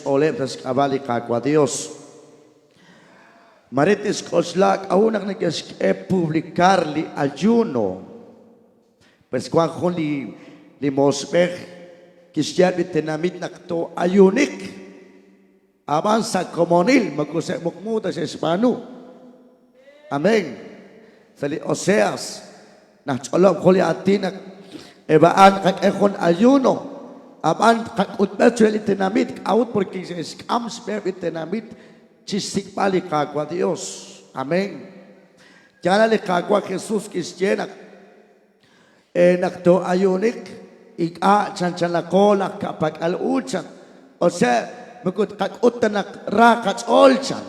xch'ooleb' sa' xk'ab'a' li Qaawa' Dios. Maare te'xk'oxla k'a'ut naq neke'xk'e publicar li ayuno. Pues wank jun li li moosb'ej kixye li tenamit naq too'ayunik, ab'an sa' komonil moko sa' muqmu ta xe'xb'aanu. Amén. Sa' li Oseas naxch'olob' jun li aatin naq eb' a'an qak'e jun ayuno, ab'an tqak'utb'es chiru li tenamit. K'a'ut? Porque xe'xk'am xb'eheb' li tenamit chixsik'b'al li Qaawa' Dios. Amén. Yaal li Qaawa' Jesus kixye naq naq too'ayuunik ink'a' chanchanaqo laj ka'pak'al u chan, osea moko tqak'ut ta naq ra qach'ool chan.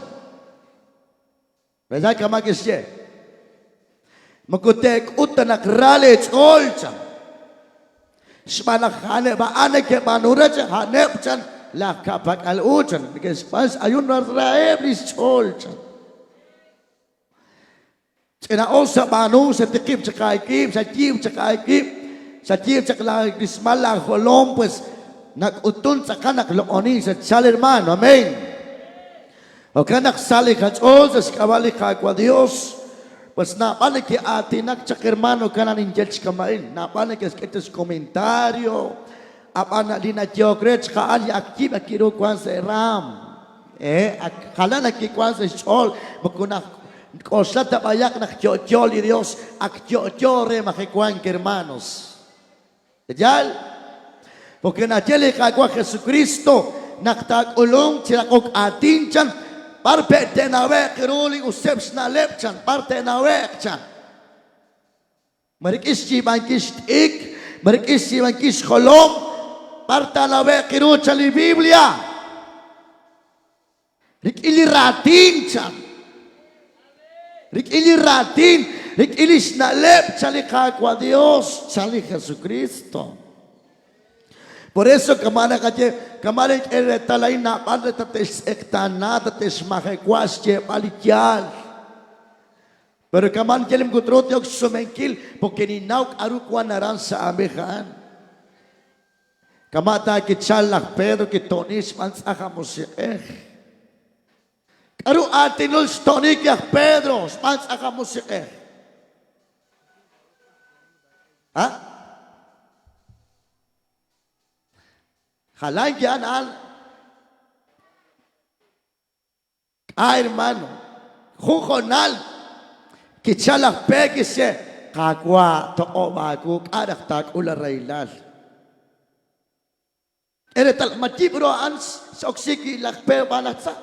Verdad kama' kixye? Moko teek'ut ta naq ra leech'ool chan. Xb'aan naq a'aneb' a'an neke'b'aanu re chan, a'aneb' chan laj ka'pak'al u chan, neke'xb'aan x'ayuun raheb' li xch'ool chan. Ch'ina'us xab'aanu, xatiqib' chaq aawib', xayiib' chaq aawib', xayiib' chaq laa rismal laajolom, pues nak'utun tz'aqal naq loq'onink xatchal, hermano. Amén. Jo'kan naq sa li qach'ool sa' xk'ab'a' li Qaawa' Dios. Pues naab'al neke'aatinak chaq, hermano, kanan ninye chi kama'in. Naab'al neke'xk'e chaq xcomentario, ab'an li nayehok re chaq a'an li ak yib' ak kiru wank sa' raam. Ak jalan ak kiwank sa' xch'ool, moko nak'oxla ta b'ayaq naq yo'yo li Dios, ak yo'yo re majewank, hermanos. Yaal? Porque naxye li Qaawa' Jesucristo naq taak'ulunq chi raqok aatin chan, b'ar pe' te'nawe'q ru li useb' xna'leb' chan, b'ar te'nawe'q chan. Ma rik'in xyiib'ankil xt'ikr, ma rik'in xyiib'ankil xjolom, b'ar taanawe'q ru chan li Biblia? Rik'in li raatin chan. Rik'in li raatin, rik'in li xna'leb' chan li Qaawa' Dios, chan li Jesucristo. Por eso kama' naqaye, kama' nink'e reetal a'in naab'al re tate'xtz'eqtaana, tate'xmajewa xyeeb'al li yaal. Pero kaman yal moko truuq te'ok xsumenkil porque ninnaw k'a'ru wan aran sa' aamej a'an. Kama' ta kichal laj Pedro kito'ni xb'aan tz'aj aj musiq'ej. K'a'ru aatinul xto'nik laj Pedro xb'aan tz'aj aj musiq'ej? Ha? Jalan yan a'an. K'a' hermano, jun hoonal kichal laj Pedro kixye, Qaawa', toq'ob' aawu, k'a' raj taak'ul a rahilal? K'e reetal, ma yib' ru a'an x'oksi wi' laj Pedro b'aan laj tza?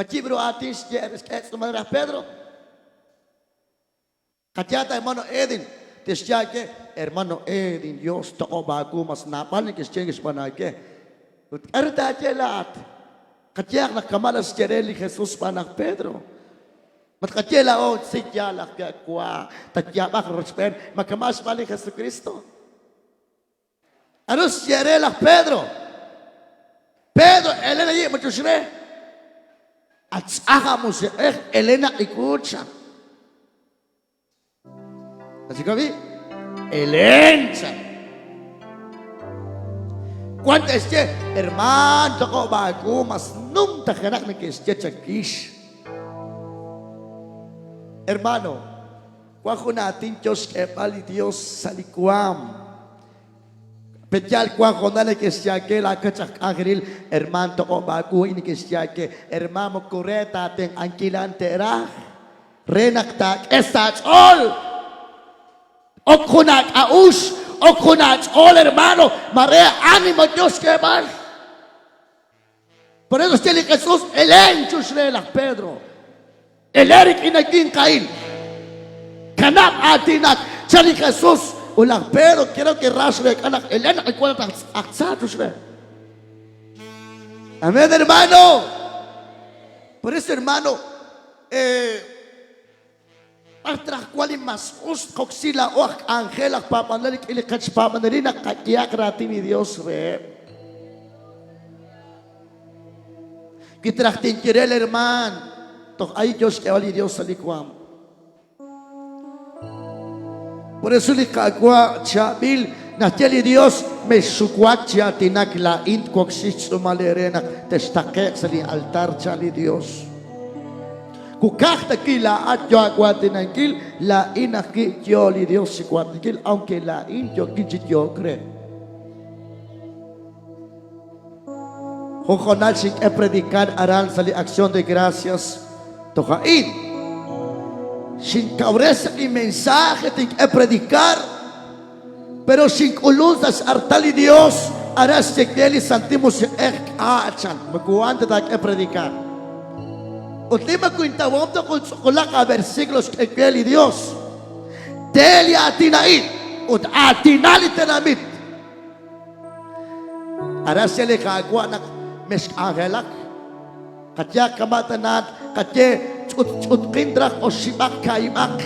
Ma yib' ru aatin xye xk'e tz'uumal re laj Pedro? Qayehaq hermano Edin, tixye aawe, Hermano Edin, Dios toq'ob' aawu, mas naab'al neke'xye xb'aan aawe. Ut k'aru taaye laa'at? Qayehaq naq kama' naxye re li Jesus xb'aan laj Pedro. Ma tqaye laa'o, Si yaal aj Qaawa', tatyaab'aq rochb'een, ma kama' xb'aan li Jesukristo? K'aru xye re laj Pedro? Pedro, Elena yi' ma chuxre. Atz'aj a musiq'ej, Elena ikucha. Así que vi, Elencha. Cuánto xye, hermano, toq'ob' aawu, mas numtajenaq neke'xye chakix. Hermano, Wan jun aatin yoo xk'eeb'al li Dios sa' li waam. Pe'yaal wan hoonal neke'xye aawe laakach aj k'anjelil, Hermaan, toq'ob' aawu, a'in neke'xye aawe, Hermaan, moko re ta aatenq'ankil a'an te'raj, re naq taak'e sa' aach'ool. Ok jun aak'a'uxl, ok jun aach'ool, hermano, ma re ánimo yoo xk'eeb'al. Por eso xye li Jesús, Elen chux re laj Pedro. Elen rik'in li winq a'in. Kanab' aatinak, chan li Jesús. Ut laj Pedro creo que ra xreek'a naq Elen naq wank aj tza chux re. Amén, hermano. Por eso, hermano, B'ar traj wan li mas us tqoksi laa'o aj k'anjel aj paab'anel rik'in li qechpaab'anelil naq qayehaq raatin li Yos reheb'? Wi traj tinye re li hermaan, toj ahí yo xk'eb'al li Yos sa' li waanm. Por eso li Qaawa' chaab'il Naxye li Dios, Mexxuwak chi aatinak, laa'in twoksi xtz'uumal eere naq textaqe'q sa' li altar, chan li Dios. Kukaj ta wi' laa'at yoo aawaatinankil, laa'in ajwi' yoo li Dios chi waatinankil, aunque laa'in yookin chi yook re. Jun hoonal xink'e predicar aran sa' li Acción de Gracias toj a'in. Xinkawres li mensaje tink'e predicar, pero xink'ulun sa' x'artal li Dios aran xye li Santil Musiq'ej k'a' chan, moko a'an ta taak'e predicar. Ut li moko intawom ta jun tz'uqulaq a versículo xk'e we li Dios. Te li aatin a'in ut aatina li tenamit. Aran xye li Qaawa' naq mexk'anjelak. Qayehaq kama' tana qaye ch'utch'utqin raj oxib'aq kaahib'aq.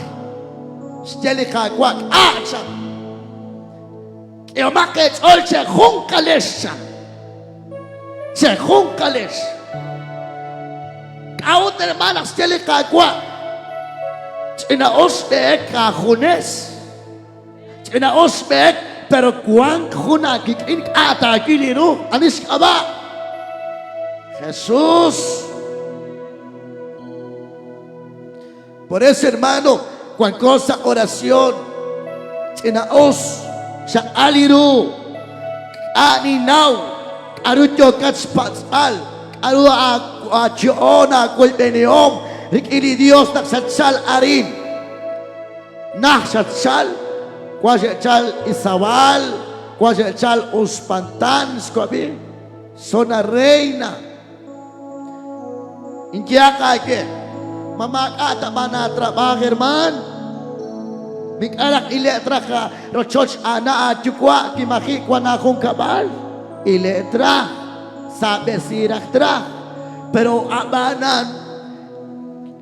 Xye li Qaawa' k'a' chan. K'ehomaq eech'ool chejunqalex chan. Chejunqalex. K'a'ut hermaan naq xye li Qaawa' ch'ina'us b'ehek aajunes? Ch'ina'us b'ehek, pero wank jun aawik'in k'a' taawil li ru. Ani xk'ab'a'? Jesús. Por eso, hermano, wanko sa oración. Ch'ina'us, xaq'al li ru. K'a' ninnaw, k'aru yookat xpatz'b'al, k'aru aacho'on aawoyb'enihom rik'in li Dios naq xatchal arin. Naj xatchal, wan xe'chal Izabal, wan xe'chal Uspantán, xwab'i, Zona Reina. Inyehaq aawe, ma maak'a' ta b'an aatrab'aaj, hermaan? Ink'a' raj ile't raj rochoch aana' aayuwa' wi maji' wan aajunkab'al? Ile't raj, saab'esi raj traj. Pero a'b'anan,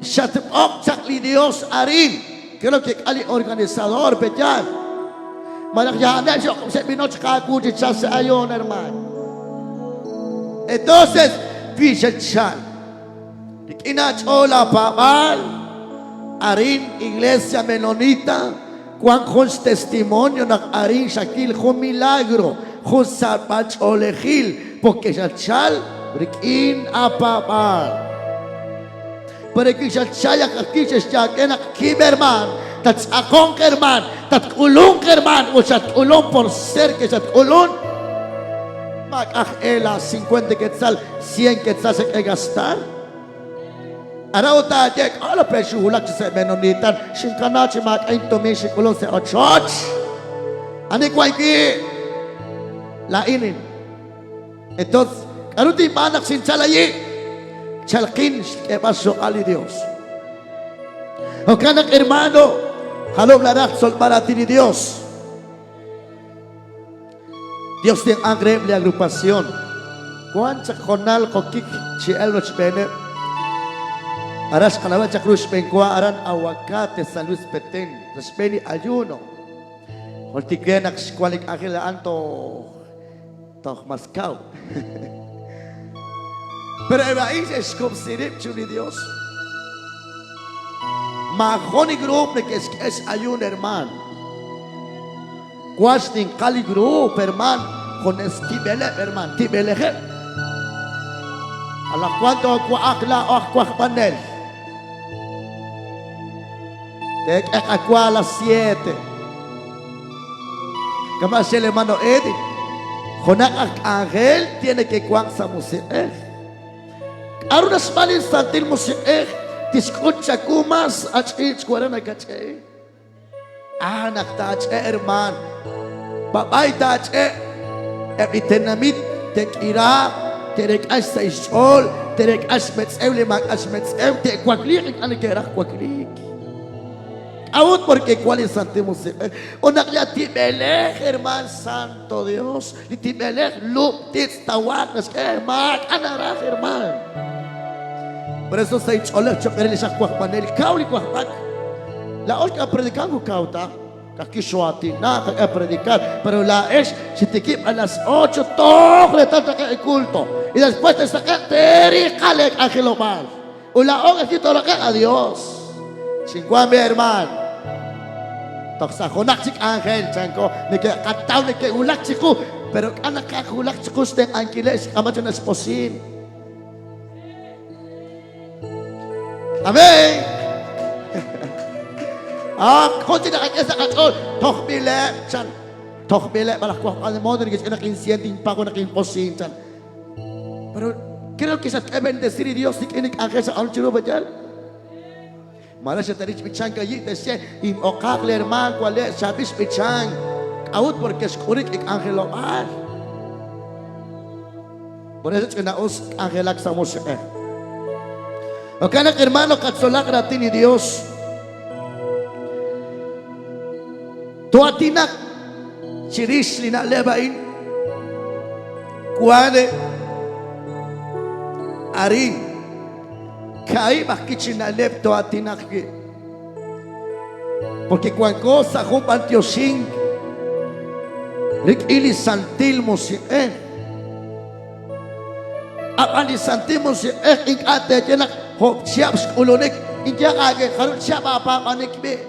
Xatb'oq chaq li Dios arin. Creo que k'a li organizador pe yaal. Malaj ya'aneb' xe'b'ino chaq aawu chi chal sa' ayon, hermano. Entonces, wi xatchal rik'in aach'ool aapaab'aal, arin Iglesia Menonita wank jun xtestimonio naq arin xakil jun milagro, jun sachb'a-ch'oolejil, porque xatchal rik'in aapaab'aal. Pero wi xatchal ajwi' xe'xyaak'e naq kiib' hermaan, tattz'aqonq hermaan, tatk'ulunq hermaan, ut xatk'ulun por ser que xatk'ulun, maak'a' aj e la 50 quetzal, 100 quetzal xak'e gastar. Aran ut taaye, k'a' la pe xinwulak chi sa' menonital, xinkana chi maak'a' intumin xink'ulun sa' ochoch. Ani wank wi'? Laa'in. Entonces, k'aru tinb'aan naq xinchal ayi'? Chalqin xk'eeb'al xloq'al li Dios. Jo'kan naq, hermano, jalob' naraj xtzolb'al raatin li Dios. Dios tenq'anq reheb' li agrupación. Wank chaq hoonal qokik chi elk rochb'eeneb'. Aran xqanaweb' chaq ru xb'eenwa aran Aguacate, San Luis Petén, sa' xb'een li ayuno. Jultik we naq xwank li k'anjel a'an toj Toj mas kaw. Pero eb' a'in xe'xkub'si rib' chiru li Dios. Maajun li grup neke'xk'e x'ayuun hermaan. Wank xninqal li grup hermaan junes tib'eleb' hermaan, tib'elejeb'. Anaqwan toowa'aq laa'o aj wajb'anel. Teek'e qawa a las siete. Kama' xye li hermano Eddie, junaq aj k'anjel tiene que wanq sa' musiq'ej. K'aru naxb'aan li Santil Musiq'ej tixk'ut chawu mas ach'iich waran nakach'e. Ah, naq taach'e, hermaan. B'ab'ay taach'e. Eb' li tenamit te'k'iraaq, te'rek'a xsahil xch'ool, te'rek'a xmetz'ew li maak'a' xmetz'ew, te'wakliiq ink'a' neke'raj wakliik. K'a'ut? Porque wan li Santil Musiq'ej. Ut naq li atib'elej, hermaan, Santo Dios, li tib'elej lub', titz', tawaak naxk'e, maak'a' naraj, hermaan. Por eso sa' inch'oolej cho'q re li xaq wajb'anel, kaw li wajb'ak. Laa'o xk'a predikanku kaw ta. Ka'ajwi' xoo'aatinak, qak'e predicar, pero laa'ex xitikib' a las ocho toj reetal taqe'k el culto. Y después textaqe'q teeriqa leek'anjelob'aal. Ut laa'o ka'ajwi' tooraqe'q adiós. Xinwank b'i hermaan. Toj sa' junaq chik k'anjel, chanko, neke'qataw neke'wulak chiqu, pero k'a' naqaj wulak chiqu xtenq'ankileb' xk'amb'al chaq xb'osiin. Amén. Ah, jun chik naqak'e sa' qach'ool, tojb'ileb' chan. Tojb'ileb' malaj wajb'al de modo neke'xk'e naq insiento inpago naq inb'osiin chan. Pero creo que xatk'e bendecir li Dios rik'in li k'anjel xaq'alu chiru b'ayal. Mare xe'tarich b'ichank ayi' te'xye, Inb'oqaq li hermaan wale' chaab'il xb'ichank. K'a'ut? Porque xk'ulik li k'anjelob'aal. Por eso ch'ina'us k'anjelak sa' musiq'ej. Jo'kan naq hermano qatzolaq raatin li Dios. To'atinaq chirix li na'leb' a'in. Wank arin Kaahib' ajwi' chi na'leb' too'aatinaq wi'. Porque wanko sa' jun b'antioxink rik'in li Santil Musiq'ej. Ab'an li Santil Musiq'ej ink'a' teeye naq jo'b' chihab' xk'ulunik. Inyaq aawe, jarub' chihab' aapaab'anik b'i'?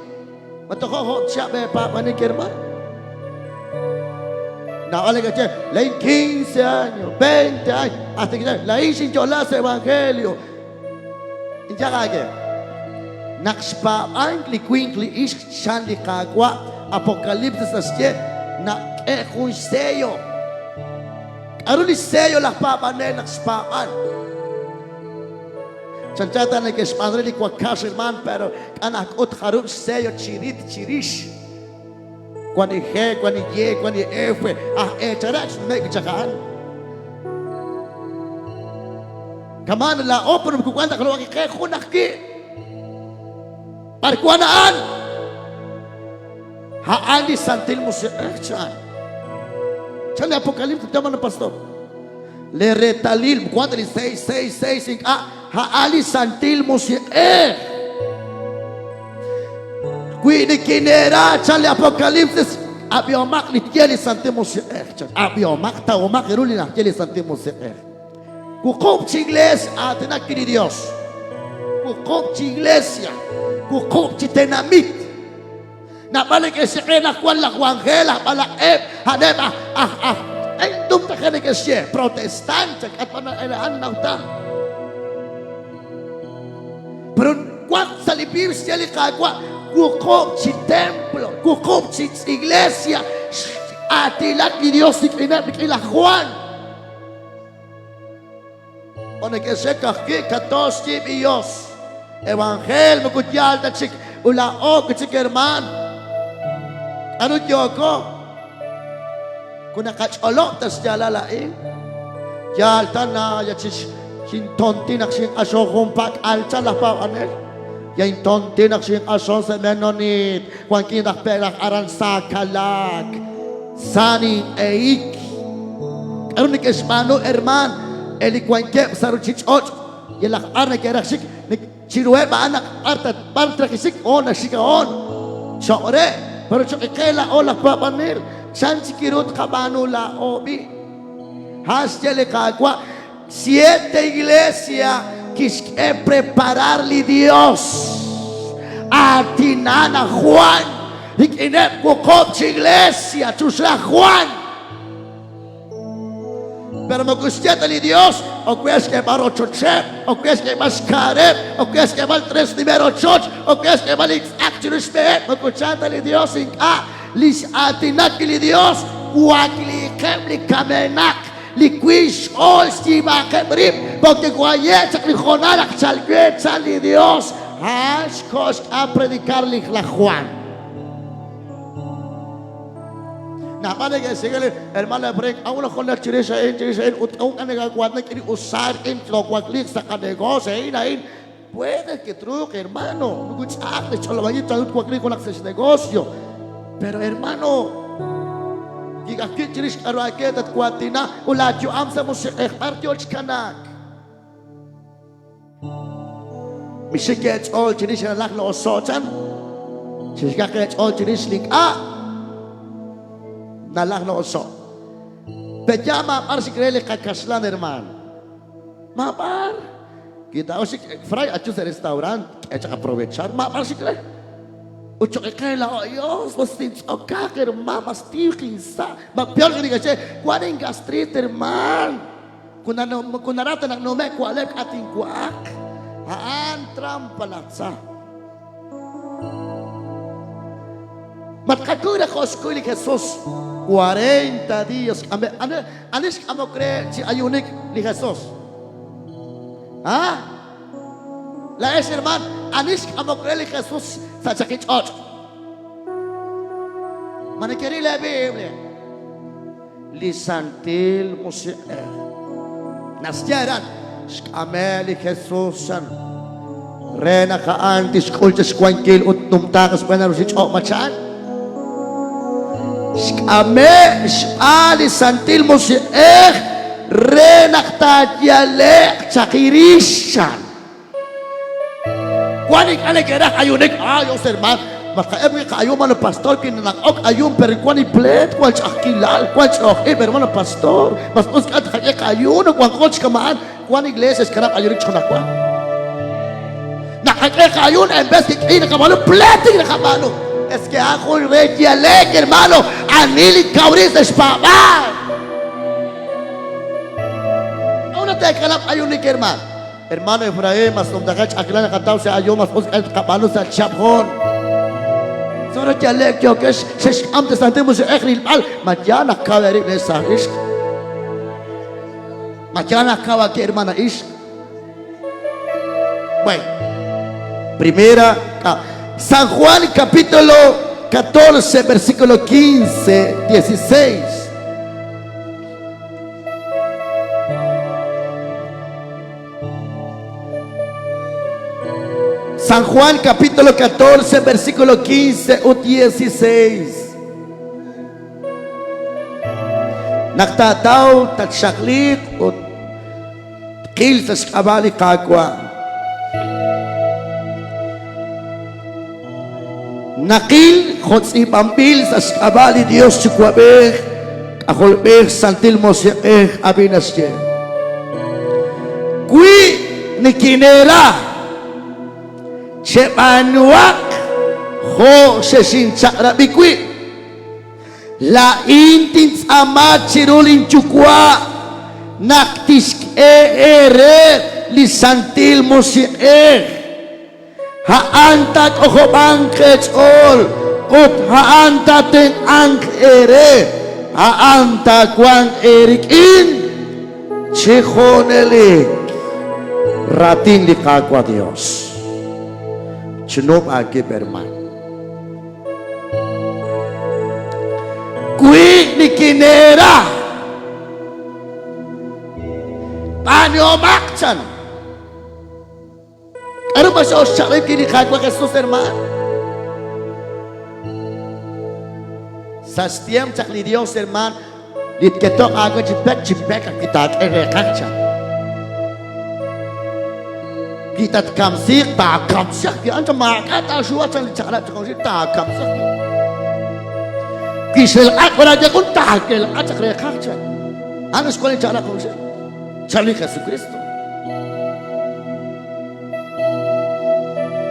Ma tojo' jo'b' chihab' eepaab'anik, hermano? Naab'al neke'xye, laa'in 15 años, 20 años, hasta que laa'in xinyo'la sa' evangelio. Inyaq aawe, naq xpaab'ank li winq li ixq chan li Qaawa', Apocalipsis naxye, nak'e jun xsello. K'aru li xsello laj paab'anel naq xpaab'an? Chanchan ta neke'xb'aanu re li wakax hermaan, pero k'a' nak'ut jarub' xsello chirit chirix. Wan li G, wan li Y, wan li F, aj eecharaq xnume'k chaq a'an. Kama'an laa'o pero moko wan ta jarub'aq qe jun ajwi'. B'ar wan a'an? A'an li Santil Musiq'ej chan. Chan li Apocalipsis tama na pastor. Le reetalil wan li 666 ink'a' a'an li Santil Musiq'ej. Wi nikineera chan li Apocalipsis, ab'ihomaq li tye li Santil Musiq'ej chan. Ab'ihomaq, tawomaq ru li naxye li Santil Musiq'ej. Wuqub' chi iglees aatinak li Dios. Wuqub' chi iglesia, wuqub' chi tenamit. Naab'al neke'xye naq wan laj Wangel, aj b'alaq'eb', a'aneb' aj aj aj ay numtaje neke'xye protestante, k'atb'an a'an nawta. Pero wan sa' li Biblia xye li Qaawa' wuqub' chi templo, wuqub' chi iglesia x'aatilak li Dios rik'ineb' rik'in laj Juan. O neke'xye ka'ajwi' katox yiib' Dios. Evangel moko yaal ta chik ut laa'o wi' chik hermaan. K'aru yooko? Ku naqach'olob' ta xyaalal a'in, yaal ta na ya chi xintonti naq xinq'axon jun pak'al chan laj paab'anel. Ya intonti naq xinq'axon sa' Menonit, wankin raj pe' raj aran Sakalak. Sa ninq'ehik. K'aru neke'xb'aanu hermaan eb' li wankeb' sa' ruuchich'och' yalaq b'ar neke'raj xik chiruheb' a'an naq b'ar ta b'ar traj xik hoon naxik hoon cho'q re pero cho'q qe laa'o laj paab'anel chan chik ru tqab'aanu laa'o b'i' ha' xye li Qaawa' Siete iglesia kixk'e preparar li Dios. Aatinan aj Juan rik'ineb' wuqub' chi iglesia chuxlaj Juan. Pero moko xye ta li Dios, ok we xk'eeb'al rochocheb', ok we xk'eeb'al xkaareb', ok we xk'eeb'al tres nivel rochoch, ok we xk'eeb'al li tz'aq chiru xb'eheb', moko chan ta li Dios ink'a' li x'aatinak li Dios wakliiqeb' li kamenaq. Li wiib' xch'ool xyiib'aqeb' rib', porque waye' chaq li hoonal naq chalk we, chan li Dios. A'an xkoho xk'am predicar li laj Juan. Naab'al neke'xye li hermano Brent, k'a'ut naq junaq chirix a'in, chirix a'in, ut k'a'ut nakawank rik'in li usaal rik'in toowakliiq sa' qanegocio, a'in, a'in. Puede que truuq, hermano. Moko ch'a'aj ta xch'olob'ankil chanru twakliiq junaq sa' xnegocio. Pero, hermano, kik'ajkil chirix k'aru aawe tatwaatina ut laayu'am sa' musiq'ej b'ar yoo chi kanaak. Mixik eech'ool chirix ralaj li oso' chan. Chixkaq eech'ool chirix li ink'a' nalaj li oso'. Pe'yaal maab'ar xik re li qakaxlan, hermano. Maab'ar. Kita xik fray achu sa' restaurant, k'e chaq aprovechar, maab'ar xik re. Ut choq' qe laa'o, Dios, mas tintz'okaq, hermano, mas tiiq insa'. Ma peor que neke'xye, wan ingastrite, hermano. Kun naraj ta naq nume'k wa'leb' k'a tinwa'aq. A'an trampa laj tza. Ma tqakuy raj jo' xkuy li Jesús 40 días. Ani xk'amok re chi ayuunik li Jesús? Ah? Laa'ex hermaan, ani xk'amok re li Jesús sa' chaqi ch'och'? Ma nekeril lee Biblia? Li Santil Musiq'ej. Naxye aran, xk'ame' li Jesús chan re naq a'an tixk'ul chaq xwankil ut tnumtaaq xb'een ruuchich'och' ma chan. Xk'ame' xb'aan li Santil Musiq'ej re naq taayale'q chaq rix chan. Wan ink'a' neke'raj ayuunik. Ah, Dios hermano, mas ka'eb' wi' qa'ayuun, hermano pastor, wi naq-ok ayuun, pero wan li pleet, wan ch'a'ajkilal, wan ch'o'j-ib', hermano pastor. Mas us k'a' tqak'e qa'ayuun, wanqo chi kama'an. Wan iglesia xkanab' ayuunik chi junajwa. Naqak'e qa'ayuun en vez kik'i naqab'aanu pleetik naqab'aanu. Es que a'an jun re yale'k, hermano, ani li kaw rib' sa' xpaab'aal. K'a'ut naq teekanab' ayuunik, hermano? Hermano Efraín, mas numtaqa ch'akla naqataw sa' ayo, mas us k'al tqab'aanu sa' chihab' jun. Solo yale'k yookex xe'xk'am te Santil Musiq'ej rilb'al, ma yaal naq kaw eerib' lee saaj ixq? Ma yaal naq kaw aake hermana ixq? Bueno, primera, San Juan capítulo 14, versículo 15, 16. San Juan capítulo 14, versículo 15 ut 16. Naq taataw tatxaqliiq ut tqil sa' xk'ab'a' li Qaawa'. Naqil jo' tz'iib'anb'il sa' xk'ab'a' li Dios Yuwa'b'ej, K'ajolb'ej, Santil Musiq'ej, ab'i naxye. Wi nikineera, cheb'aanuhaq jo' xexinchaq'rab'i wi'. Laa'in tintz'aama chiru linYuwa' naq tixk'e eere li Santil Musiq'ej. A'an taak'ojob'anq eech'ool ut a'an taatenq'anq eere. A'an taawanq eerik'in chi junelik. Raatin li Qaawa' Dios. Chnub' aawib', hermano. Wi nikineera, b'aanuhomaq chan. K'aru ma xooxchaq'rib' li Qaawa' Jesús, hermaan? Sa' xtiemp chaq li Dios, hermaan, li tketoq aawe chi pek, chi pek ajwi' taak'e reeqaj chan. Wi tatkamsiiq, taakamsi ajwi' a'an chan, maak'a' taaxuwa chan li chaq'rab' chaq junxil, taakamsi ajwi'. Wi xelq'ak b'araq jun, taakelq'a chaq reeqaj chan. A'an xwan li chaq'rab' junxil. Chan li Jesucristo.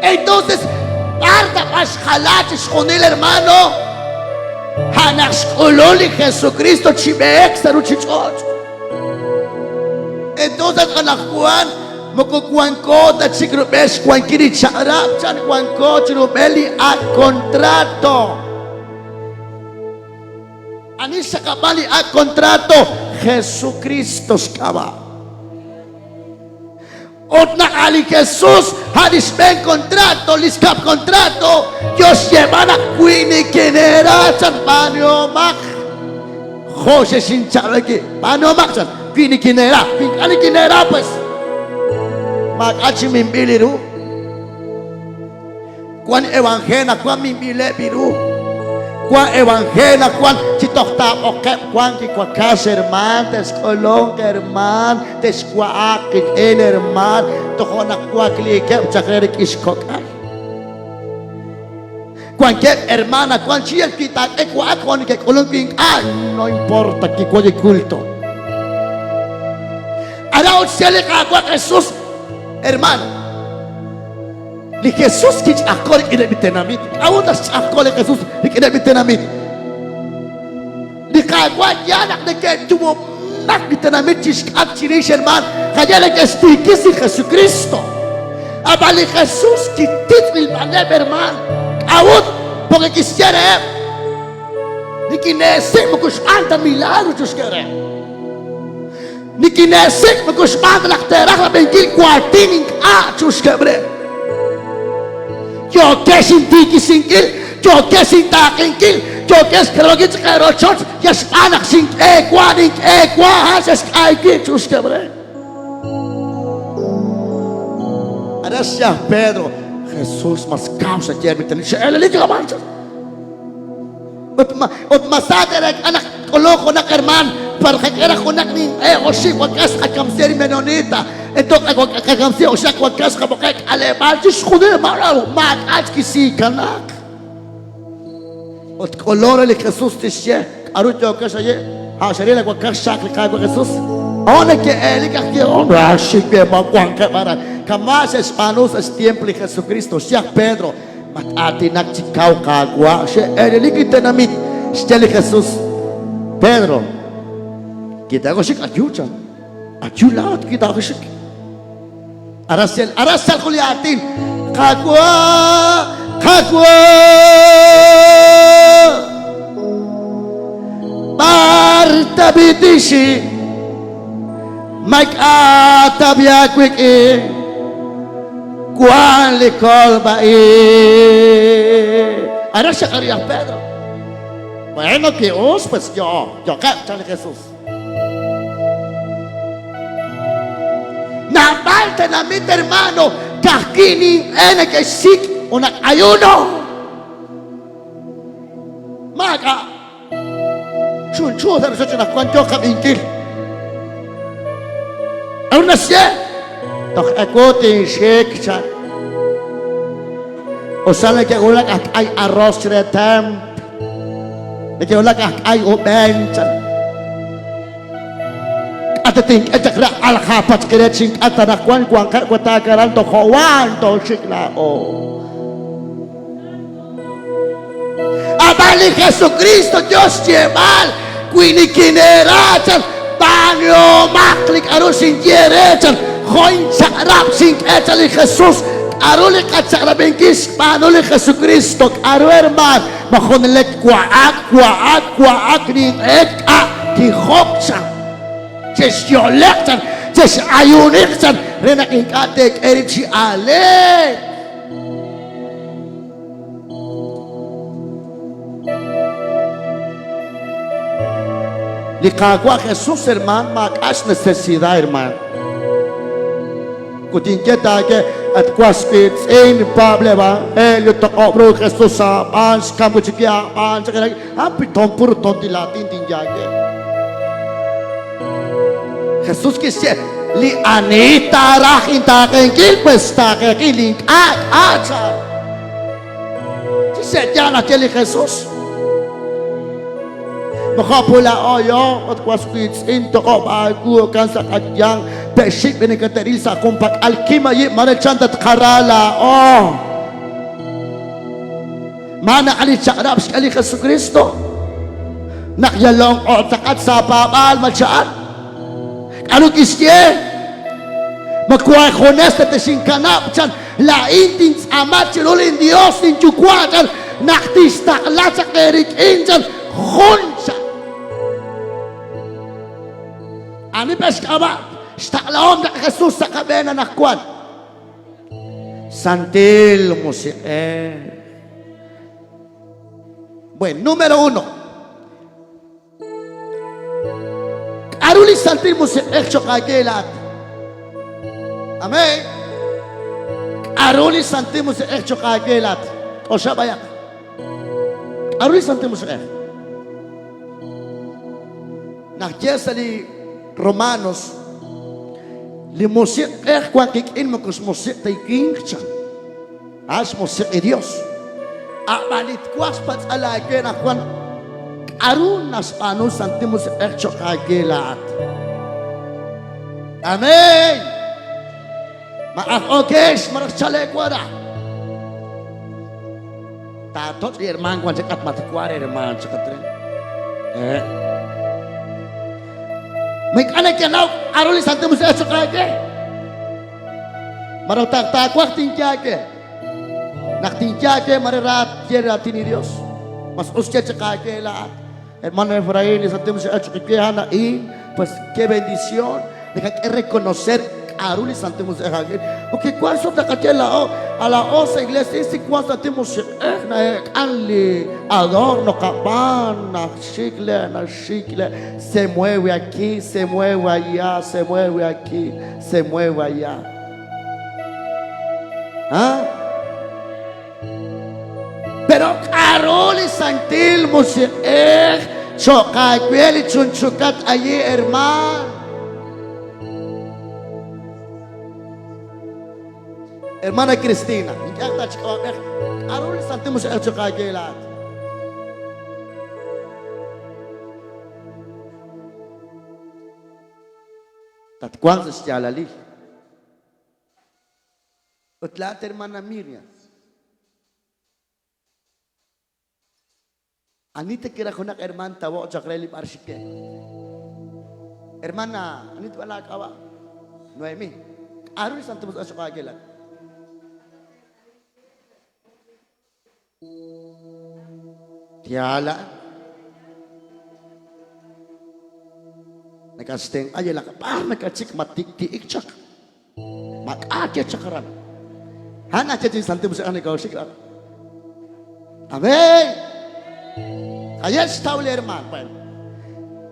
Entonces, b'ar taq'a xjala chixjunil, hermano? A' naq xk'ulun li Jesucristo chi b'eek sa' ruchich'och'. Entonces, anaqwan moko wanko ta chik rub'el xwankil li chaq'rab', chan wanko chi rub'el li ak' contrato. Ani xxaqab'an li ak' contrato? Jesucristo xk'ab'a'. Ut naq a' li Jesús a' li xb'een contrato, li xkab' contrato, yo xyeeb'al naq wi nikineera chan b'aanuhomaq jo' xexinchaq'rab'i. B'aanuhomaq chan wi nikineera, wi ink'a' nikineera pues maak'a' chi minb'il ru. Wan evangelio naq wan minb'ileb' ru. Wan evangelio naq wan chi toj taab'oqeb' wan kiwakax hermaan, texk'ulunq hermaan, texwa'aq qik'in hermaan, tojo' naq wakliikeb' chaq re rik'in xkok'al. Wankeb' hermaan naq wan chi wi taak'e wa'ak jo' neke'k'ulunk wi ink'a', no importa kiwan li culto. Ara ut xye li Qaawa' Jesús, hermano. Li Jesús kich'ajko' rik'ineb' li tenamit. K'a'ut naq xch'ajko' li Jesús rik'ineb' li tenamit? Li Qaawa' yaal naq neke'tumub'nak li tenamit chixk'atq chirix hermaan, jaye' neke'xtiikis li Jesukristo. Ab'an li Jesús kititz' rilb'aleb' hermaan. K'a'ut? Porque kixye reheb', Nikineesik' moko xb'aan ta milagro chuxke re. Nikineesik' moko xb'aan ta naq teeraj rab'inkil waatin ink'a' chuxkeb' re. Yookex intiikisinkil, yookex intaaqenkil, yookex xkalawankil chaq eerochoch, yal xb'aan naq xink'e wa, nink'e wa, a'an xe'xk'ay wib' chuxkeb' re. Aran xye aj Pedro, Jesús, mas kaw xaye li tenamit, xe'elelik ab'an chan. Ut ma ut ma sa te'reek'a naq tk'uluq junaq hermaan par qak'e raj junaq ninq'e oxib' wakax tqakamsi ri menonita entonces qakamsi oxaq wakax qab'oqe' k'aleb'aal chixjunil maak'a' chik kisiikanaak. Ut k'ulun re li Jesús tixye k'aru yookex aye' a' xeril la wakax xaq li Qaawa' Jesús. O neke'elik aj yehom raxik ma wankeb' aran. Kama' xe'xb'aanu sa' xtiemp li Jesucristo xye aj Pedro Mat-aatinak chi kaw, Qaawa', xe'eelelik li tenamit, xye li Jesus. Pedro, kitaakoxik ayu chan. Ayu laa'at kitaakoxik. Aran xel, aran xchalk jun li aatin, Qaawa', Qaawa'! B'ar tab'i tinxik? Maak'a' tab'i aawik'in. Wank li kolb'a-ib'. Aran xaqali laj Pedro. Bueno, ki'us, pues yo, yo'qeb', chan li Jesús. Naab'al tenamit hermano, ka'ajwi' ninq'e neke'xsik' junaq ayuno. Maak'a'. Chunchu sa' rochoch anaqwan yook qab'inkil. K'aru naxye? Toj ewu tinxik chan. Usa neke'wulak aj k'ay arroz chire temp. Neke'wulak aj k'ay ub'en chan. K'ate tink'e chaq re aljapach kire chink'at anaqwan wanqeb' wataak aran toj jo'wan tooxik laa'o. Ab'an li Jesukristo yo xyeeb'al, Wi nikineera chan, b'aanuhomaq li k'aru xinye eere chan, jo' inchaq'rab' xink'e chan li Jesus. K'aru li qachaq'rab'inkil xb'aanu li Jesukristo? K'aru hermaan? Ma junelik wa'ak, wa'ak, wa'ak, ninq'ehik, k'a' tijok chan. Chexyo'leq chan, chex'ayuuniq chan, re naq ink'a' teek'e rib' chi aaleek. Li Qaawa' Jesús, hermaan, maak'a' xnecesidad, hermaan. Ut inye taaye, at was wiitz'in, paab' li evangelio, toq'ob' ru Jesús aab'aan, xkam wi' chik li aab'aan, chaq Api ton puro tonti latin tinyaye. Jesús kixye, li ani taaraj intaaqenkil, pues taaqenkil, li ink'a' k'a' chan. Chi se'yaal naxye li Jesús. Moko pula'o yo, ut was wiitz'in toq'ob' aawu kan sa' qayanq, te'xik' li nekete'ril sa' junpak'al kimayib' mare chan tatqara laa'o. Ma naq li chaq'rab' xk'e li Jesukristo? Naq yalon q'o'taqat sa' paab'aal ma cha'an? K'aru kixye? Ma wank junes ta texinkanab' chan, laa'in tintz'aama chiru linYos linyuwa' chan, naq tixtaqla chaq eerik'in chan, jun chan. Ani pe' xk'ab'a' xtaqlahom chaq Jesús sa' qab'een anaqwan? Santil Musiq'ej. Bueno, número uno. K'aru li Santil Musiq'ej cho'q aawe laa'at? Amén. K'aru li Santil Musiq'ej cho'q aawe laa'at? K'oxla b'ayaq. K'aru li Santil Musiq'ej? Naq ye sa' li Romanos, li Musiq'ej wank qik'in moko xmusiq' ta li winq chan, a'an xmusiq' li Dios. A'b'an li twaj xpatz'al aawe anaqwan, k'aru naxb'aanu Santil Musiq'ej cho'q aawe laa'at? Amén. Ma aj okex malaj chale'k wara. Taatoch' li hermaan wan chak'at matwar hermaan chak'at re. Eh. Ma ink'a' nekenaw k'aru li Santil Musiq'ej cho'q aawe? Mare taawaj tinye aawe. Naq tinye aawe mare ra tye raatin li Dios. Mas us ye chaq aawe laa'at. Hermano Efraín, li Santil Musiq'ej cho'q we a'an a'in, pues qué bendición. Naqak'e reconocer k'aru li Santil Musiq'ej aawe. Porque wank sut naqaye laa'o, a laa'o sa' iglesia si wank Santil Musiq'ej na'eek'an li adorno qab'aan, naxik le, naxik le, se mueve aquí, se mueve allá, se mueve aquí, se mueve allá. ¿Ah? Pero k'aru li Santil Musiq'ej cho'q aawe li chunchukat ayi, hermaan? Hermana Cristina, ink'a' ta chik'ab'ab'ej, k'aru li Santil Musiq'ej cho'q aawe laa'at? Tatwanq sa' xyaalalil. Ut laa'at, hermana Miriam, ani ta kiraj junaq hermaan tawoq chaq re li b'ar xik ke? Hermana, ani tb'a laak'ab'a'? Noemi. K'aru li Santil Musiq'ej cho'q aawe laa'at? Yaal a'an. Nakatxtenq'a yalaq b'ar nakatxik ma tik'ti'ik chaq. Ma k'a' ke chaq aran. A'an naxye chi Santil Musiq'ej nakawxik aran. Amén. Ayer xtaw li hermano. Bueno.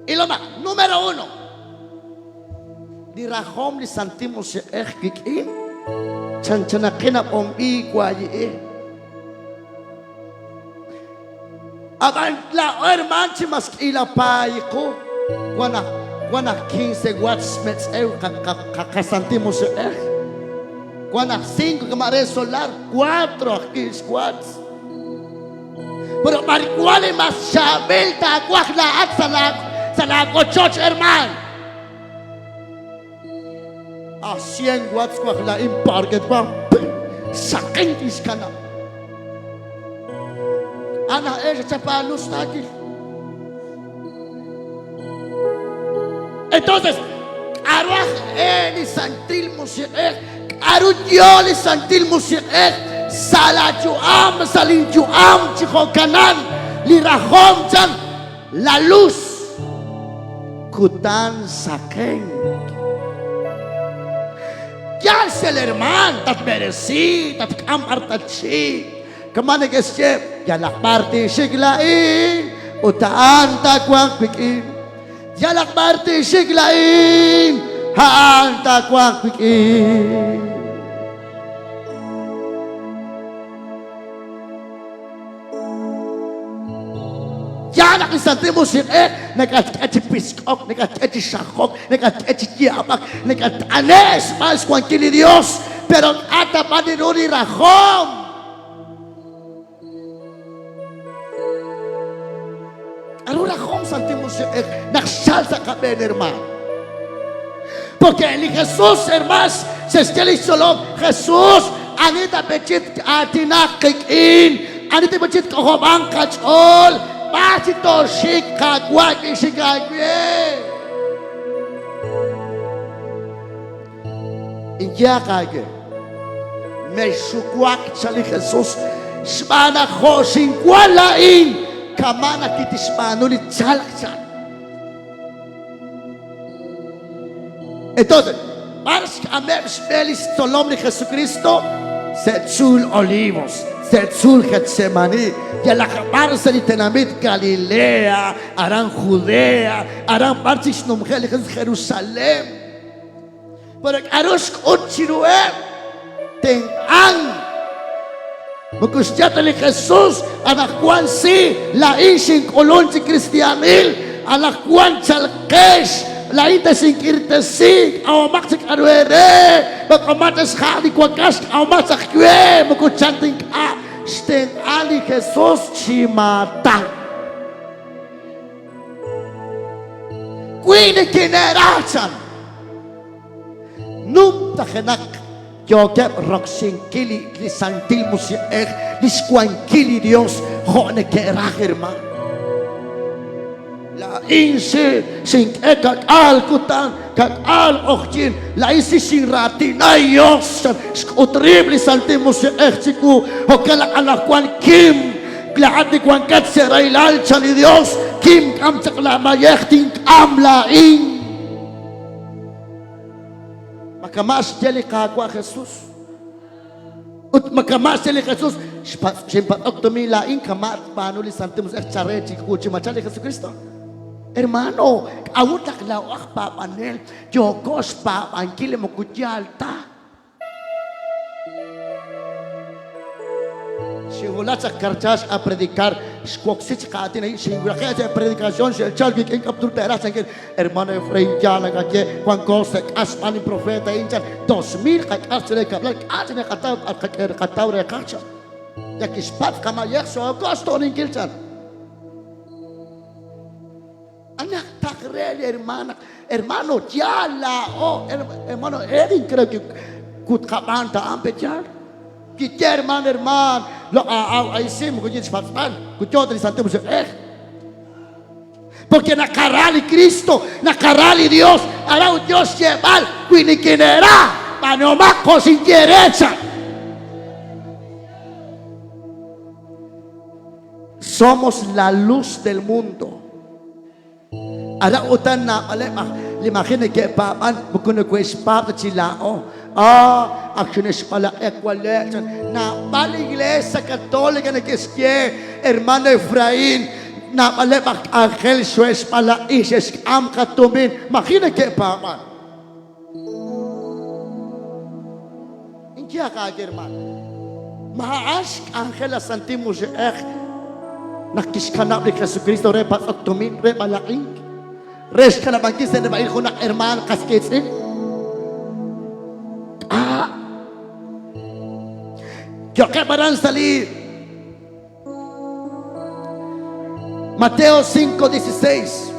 Ilomaq, número uno. Li rajom li Santil Musiq'ej wik'in chanchanaqin ab'onb'i waayi'i. Ab'an laa'o hermaan chi mas k'iila paay qu, wan aj wan aj 15 watts xmetz'ew qaSantil Musiq'ej, wan aj 5 kama' re solar, 4 ajwi' xwatts. Pero b'ar wan li mas chaab'il taawaj laa'at sa' laa sa' laa wochoch hermaan? A 100 watts waj laa'in parket waj saqen tixkanab'. Ana ex chapalus taakil. Entonces, k'aru aj e li Santil Musiq'ej? K'aru yo li Santil Musiq'ej sa' laayu'am, sa' linyu'am chi jo'kanan? Li rajom chan la luz kutan saqenk. Yaal xel hermaan, tatb'eresi, tatk'am b'ar tatxik. Kama' neke'xye, Yalaq b'ar tinxik laa'in, ut a'an taawanq wik'in. Yalaq b'ar tinxik laa'in, a'an taawanq wik'in. Yaal naq li Santil Musiq'ej nakatk'e chi pisk'ok, nakatk'e chi xajok, nakatk'e chi yaab'ak, nakatt'ane' xb'aan xwankil li Dios, pero k'a' ta b'an ru li rajom. K'aru rajom Santil Musiq'ej naq xchal sa' qab'een, hermaan? Porque li Jesús, hermaan, xe'xye li xtzolom, Jesús, ani tape'chit aatinaq qik'in, ani tape'chit k'ojob'anq qach'ool, b'ar chi tooxik Qaawa' kixik aawe. Inyeeq aawe, mexxuwak chan li Jesús, xb'aan naq jo' xinwank laa'in, kama' naq kitixb'aanu li chalk chan. Entonces, b'ar xk'ameb' xb'e li xtzolom li Jesucristo? Sa' tzuul Olivos, sa' tzuul Getsemani, yalaq b'ar sa' li tenamit Galilea, aran Judea, aran b'ar chik xnumje' li Jesús Jerusalén. Pero k'aru xk'ut chiruheb'? Tenq'ank. Moko xye ta li Jesús, anaqwan si, laa'in xink'ulun chi kristi'aanil, anaqwan chalqex, laa'in texink'irtesi, k'ahomaq chik k'aru eere, b'ak'omaq xha' li wakax, k'ahomaq chaq we, moko chan ta ink'a' xtenq'a li Jesús chi maatan. Wi nikine'raj chan, numtajenaq Yookeb' roksinkil li Santil Musiq'ej, li xwankil li Dios jo' neke'raj, hermano. Laa'in xink'e ka'k'aal kutan, ka'k'aal q'oqyink, laa'in si xinraatina Dios, xk'ut rib' li Santil Musiq'ej chiwu, jo'kan naq anaqwan kim, laa'at li wankat sa' rahilal, chan li Dios, kim k'am chaq laamayej, tink'am laa'in. Ma kama' xye li Qaawa' Jesus? Ut ma kama' xye li Jesus, Xinpatz'ok tumin laa'in, kama' tb'aanu li Santil Musiq'ej chare chiwu chi machal li Jesukristo? Hermano, k'a'ut naq laa'o aj paab'anel yooko xpaab'ankil li moko yaal ta? Xinwulak chaq Karchax a predicar, xwoksi chaq aatin a'in, xinraqe' sa' predicación, xe'chalk wik'in k'a'ut te'raj chankil, Hermano Efraín, yaal nakaye, wanko sa' k'as xb'aan li profeet a'in chan, 2000 qak'as chire kab'lal, k'a' chik naqataw qataw reeqaj chan. Ya kixpatz' qamayej xooko xto'ninkil chan. Anaqtaq re li hermana, hermano, yaal laa'o, hermano Edin creo que kut qab'aan ta'an pe yaal. Kiye hermano, hermano, loq' aaw aysim, moko yil xpatz'b'al, kut yoo ta li Santil Musiq'ej. Porque naqara li Cristo, naqara li Dios, ara ut Dios xyeeb'al, wi nikineera, b'aanuhomaq jo' xinye eere, chan. Somos la luz del mundo. Ara utan naab'aleb' aj li maji' neke'paab'an moko neke'xpaab' ta chi laa'o. Ah, ak xine'xb'alaq'i wale', chan. Naab'al li Iglesia Católica neke'xye, Hermano Efraín, naab'aleb' aj k'anjel xo'e'xb'alaq'i, xe'xk'am qatumin, maji' neke'paab'an. Inyehaq aawe, hermano, ma a'an xk'anjel la Santil Musiq'ej naq kixkanab' li Jesukristo re patz'ok tumin, re b'alaq'ink, re xkanab'ankil sa' neb'a'il junaq hermaan qas qiitz'in? K'a'. Yo'qeb' aran sa' li Mateo 5:16.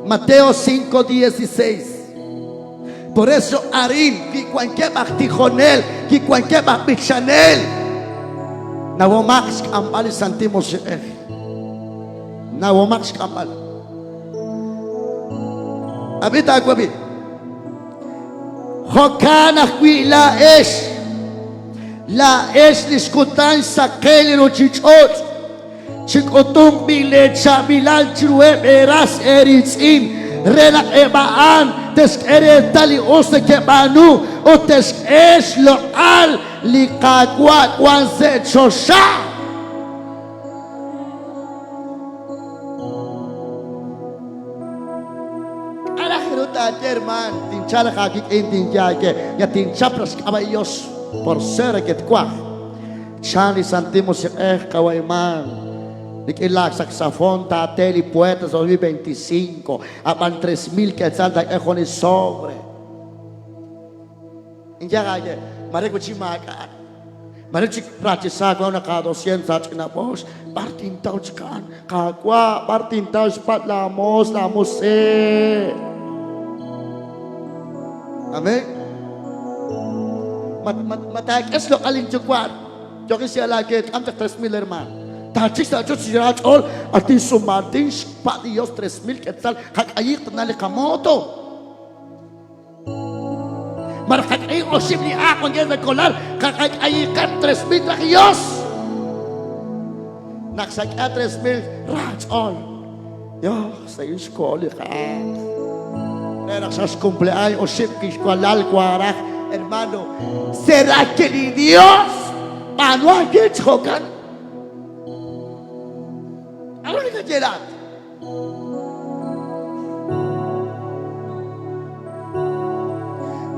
Mateo 5:16. Por eso arin kiwankeb' aj tijonel, kiwankeb' aj b'ichanel. Nawomaq xk'amb'al li Santil Musiq'ej. Nawomaq xk'amb'al. Ab'i taawab'i. Jo'kan ajwi' laa'ex, laa'ex li xkutan xsaqen li ruuchich'och', chik'utunq b'i' leechaab'ilal chiruheb' eeras eeriitz'in re naq eb' a'an te'xk'e reetal li us nekeb'aanu ut te'xk'e xloq'al li Qaawa' wank sa' choxa. K'a' raj ru taaye, hermaan? Tinchalq aawik'in, tinye aawe, ya tinchap raj xk'ab'a' Dios por ser que twaj. Chan li Santil Musiq'ej, qawa' hermaan, rik'in laa saxofón taate li puerta sa' 2025, ab'an 3000 quetzal taak'e jun li sobre. Inyaq aawe, mare wi' chi maak'a'. Mare chik rachisa wank naq aadosient sa' ch'ina b'oox, b'ar tintaw chik a'an? Qaawa', b'ar tintaw xpat' laamoos, laamusee? Amén. Ma taak'e xloq'al linyuwa' yookin xyeeb'al aawe, k'am chaq 3000 hermaan. Taachik sa' ochoch chi ra ch'ool, atin sumaatin xpa' li Dios 3000 quetzal, qak'ayiq tana li qamoto. Malaj qak'ayi oxib' li aaq wankeb' sa' kolal, qaqak'ayiqeb' 3000 raj Dios. Naq xak'e 3000 ra ch'ool. Dios, sa' xko'ol li q'aaq. Re naq xa xcumpleaños oxib' kixwalal waraj, hermano, ¿será que li Dios b'aanu aawe chi jo'kan? K'aru nakaye laa'at?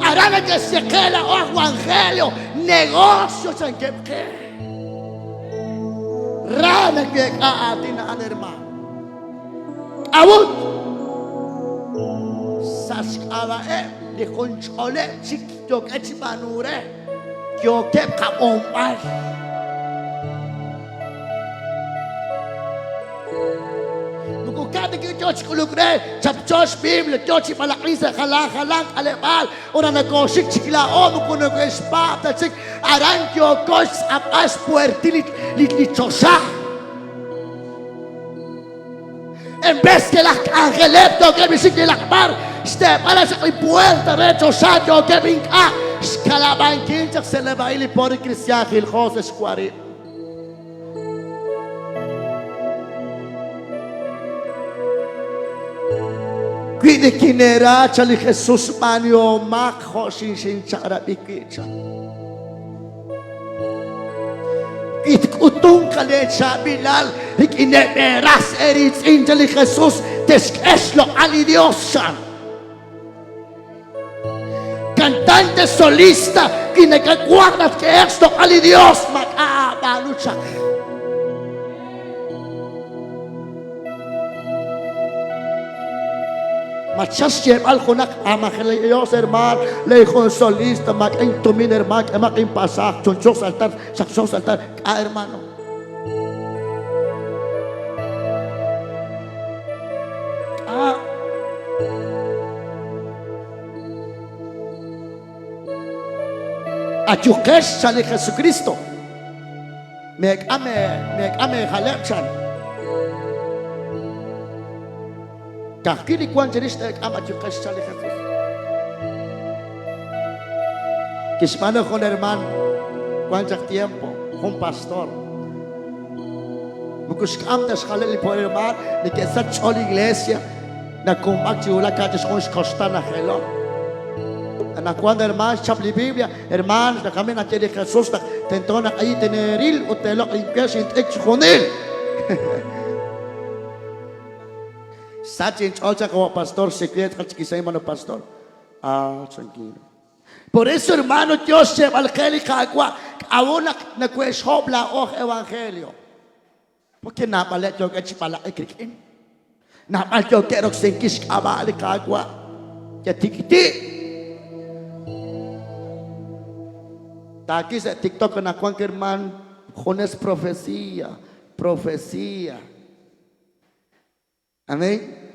Aran neke'xye qe laa'o aj Evangelio, negocio chankeb' qe. Ra nake'k'a aatin a'an, hermano. K'a'ut? Sa' xk'ab'a'eb' li junch'oleb' chik yookeb' chi b'aanu re, yookeb' qab'onb'al. Moko Ink'a' neke'yo chi k'uluk re, chapcho xBiblia, yo chi b'alaq'ink sa' jalan jalan k'aleb'aal, ut naq nokooxik chik laa'o moko nokohe'xpaab' ta chik, aran yooko xtz'apb'al xpuertil li choxa. En vez que laj k'anjeleb' yookeb' chi xik yalaq b'ar, xteeb'al chaq li puerta re choxa yookeb' ink'a' xkalab'ankil chaq sa' neb'a'il li pobre kristiaan jiljo sa' xwarib'. Wi nikineera chan li Jesus, b'aanuhomaq jo' xinxinchaq'rab'i wi' chan. Wi tk'utunq leechaab'ilal rik'ineb' eeras eeriitz'in chan li Jesus, texk'e xloq'al li Yos chan. Cantante solista wi nakawaj naq tk'ehe'q xloq'al li Yos, maak'a' aab'aanu chaq. Ma chal xyeeb'al junaq amajel Dios, hermano, le jun solista, maak'a' intumin, hermano, k'emaq inpasaaj, chunchuq sa' altar, xaqxo sa' altar, k'a' hermano. K'a'. Ayuqex, chan li Jesucristo. Meek'am meek'am eejaleb', chan. Ka'ajwi' li wank cherix teek'am ayuqex, chan li Jesus. Kixb'aanu jun hermaan wank chaq tiempo, jun pastor. Moko xk'am ta xjaleb' li pobre hermaan, neke'sach xch'ool li iglesia. Nakumb'ak chi wulak ka'aj chixjun xkoxta najelok. Anaqwan hermaan xchap li Biblia, hermaan xnaqami naxye li Jesus naq tento naq ayi teneeril ut teeloq' inwe xint'ik chixjunil. Xsach inch'ool chaq jo' pastor xsik'wi tz'aqal chi kisahil mano pastor. Ah, tranquilo. Por eso, hermano, Dios xyeeb'al qe li Qaawa' k'a'ut naq nawe'xhob' laa'o aj evangelio. Porque naab'aleb' yookeb' chi b'alaq'ik rik'in. Naab'al yookeb' roksinkil xk'ab'a' li Qaawa'. Yatik'ti'. Taakil sa' TikTok anaqwan hermaan junes profecía, profecía. Amén.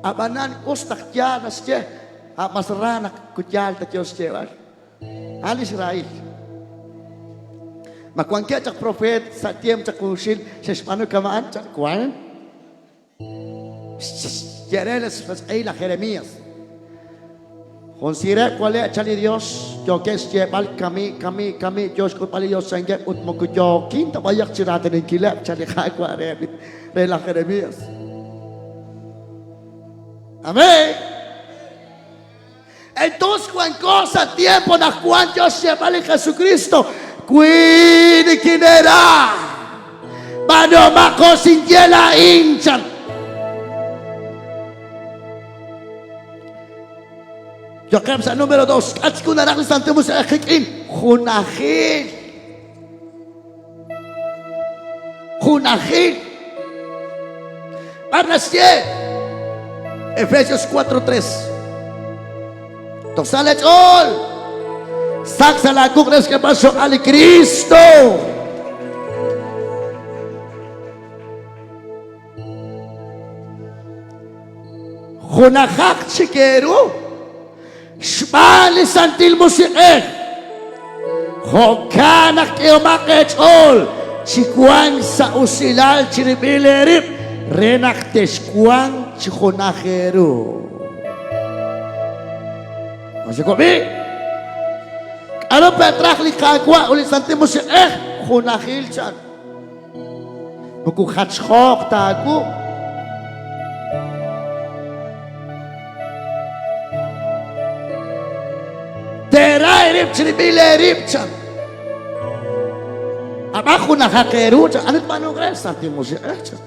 Ab'anan us naq yaal naxye, a' mas ra naq ku yaal ta yo xyeeb'al. A'an li xrahil. Ma wankeb' chaq profeet sa' tiemp chaq junxil xe'xb'aanu kama'an? Chaq wank. Xye re xq'ehil laj Jeremías, Jun siireb' wale' chan li Yos, yookeb' xyeeb'al kami, kami, kami, yo xk'utb'al li Yos chankeb' ut moko yookin ta b'ayaq chi raatinankileb' chan li Qaawa' re laj Jeremías. Amén. Entonces wanko sa' tiempo naq wank yo xyeeb'al li Jesucristo, wi nikineera, b'aanuhomaq jo' xinye laa'in, chan. Yo'qeb' sa' número 2, k'a' chiku naraj li Santil Musiq'ej qik'in? Junajil. Junajil. B'ar naxye? Efesios 4:3. Toj sa' leech'ool. Sak sa' laawuq' re xk'eeb'al xloq'al li Kristo. Junajaq chik eeru xb'aan li Santil Musiq'ej. Jo'kan naq k'ehomaq eech'ool chi wank sa' usilal chirib'il eerib' re naq texwanq chi junaj eeru. Masakob'i! K'aru pe' traj li Qaawa' ut li Santil Musiq'ej? Junajil chan. Moko jachjooq ta aawu. Teera eerib' chirib'il eerib' chan. Ab'an junajaq eeru chan. Ani tb'aanuq re? Santil Musiq'ej chan.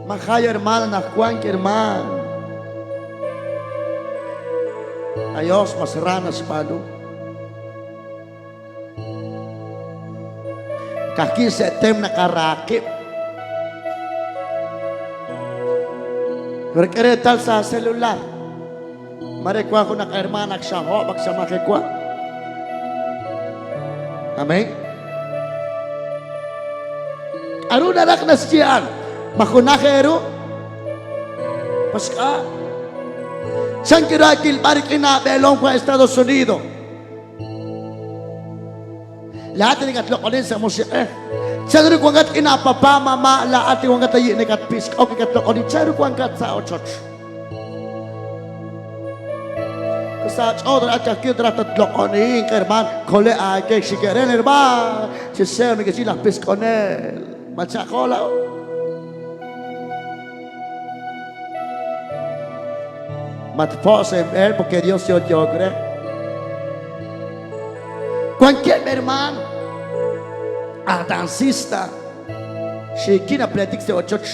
Majay hermano naq wank hermaan. Ayos mas ra naxb'aanu. Ka'ajwi' sa' tem naqara qib'. Pero k'e reetal sa' celular. Mare wank junaq hermaan ak xahob' ak xamajewa. Amén. K'aru naraj naxye a'an? Ma junaj eeru? Paxk'a. Chan ru aakilb'al rik'in aab'eelom jun Estados Unidos? Laa'at li nakatloq'onin sa' musiq'ej. Chan ru wankat rik'in aapapa, mama, laa'at li wankat ayi' nakatpisk'ok, nakatloq'onin. Chan ru wankat sa' ochoch? Sa' ch'ool raj kajwi' raj tatloq'oninq, hermaan. Kole' aawe xik'eren, hermaan. Chi seeb' neke'xye laj pisk'onel. Ma chaqo laa'o? Matpo' sa' inb'een porque Dios yo'yook re. Wankeb' hermaan aj dancista xiikil napleetik sa' ochoch.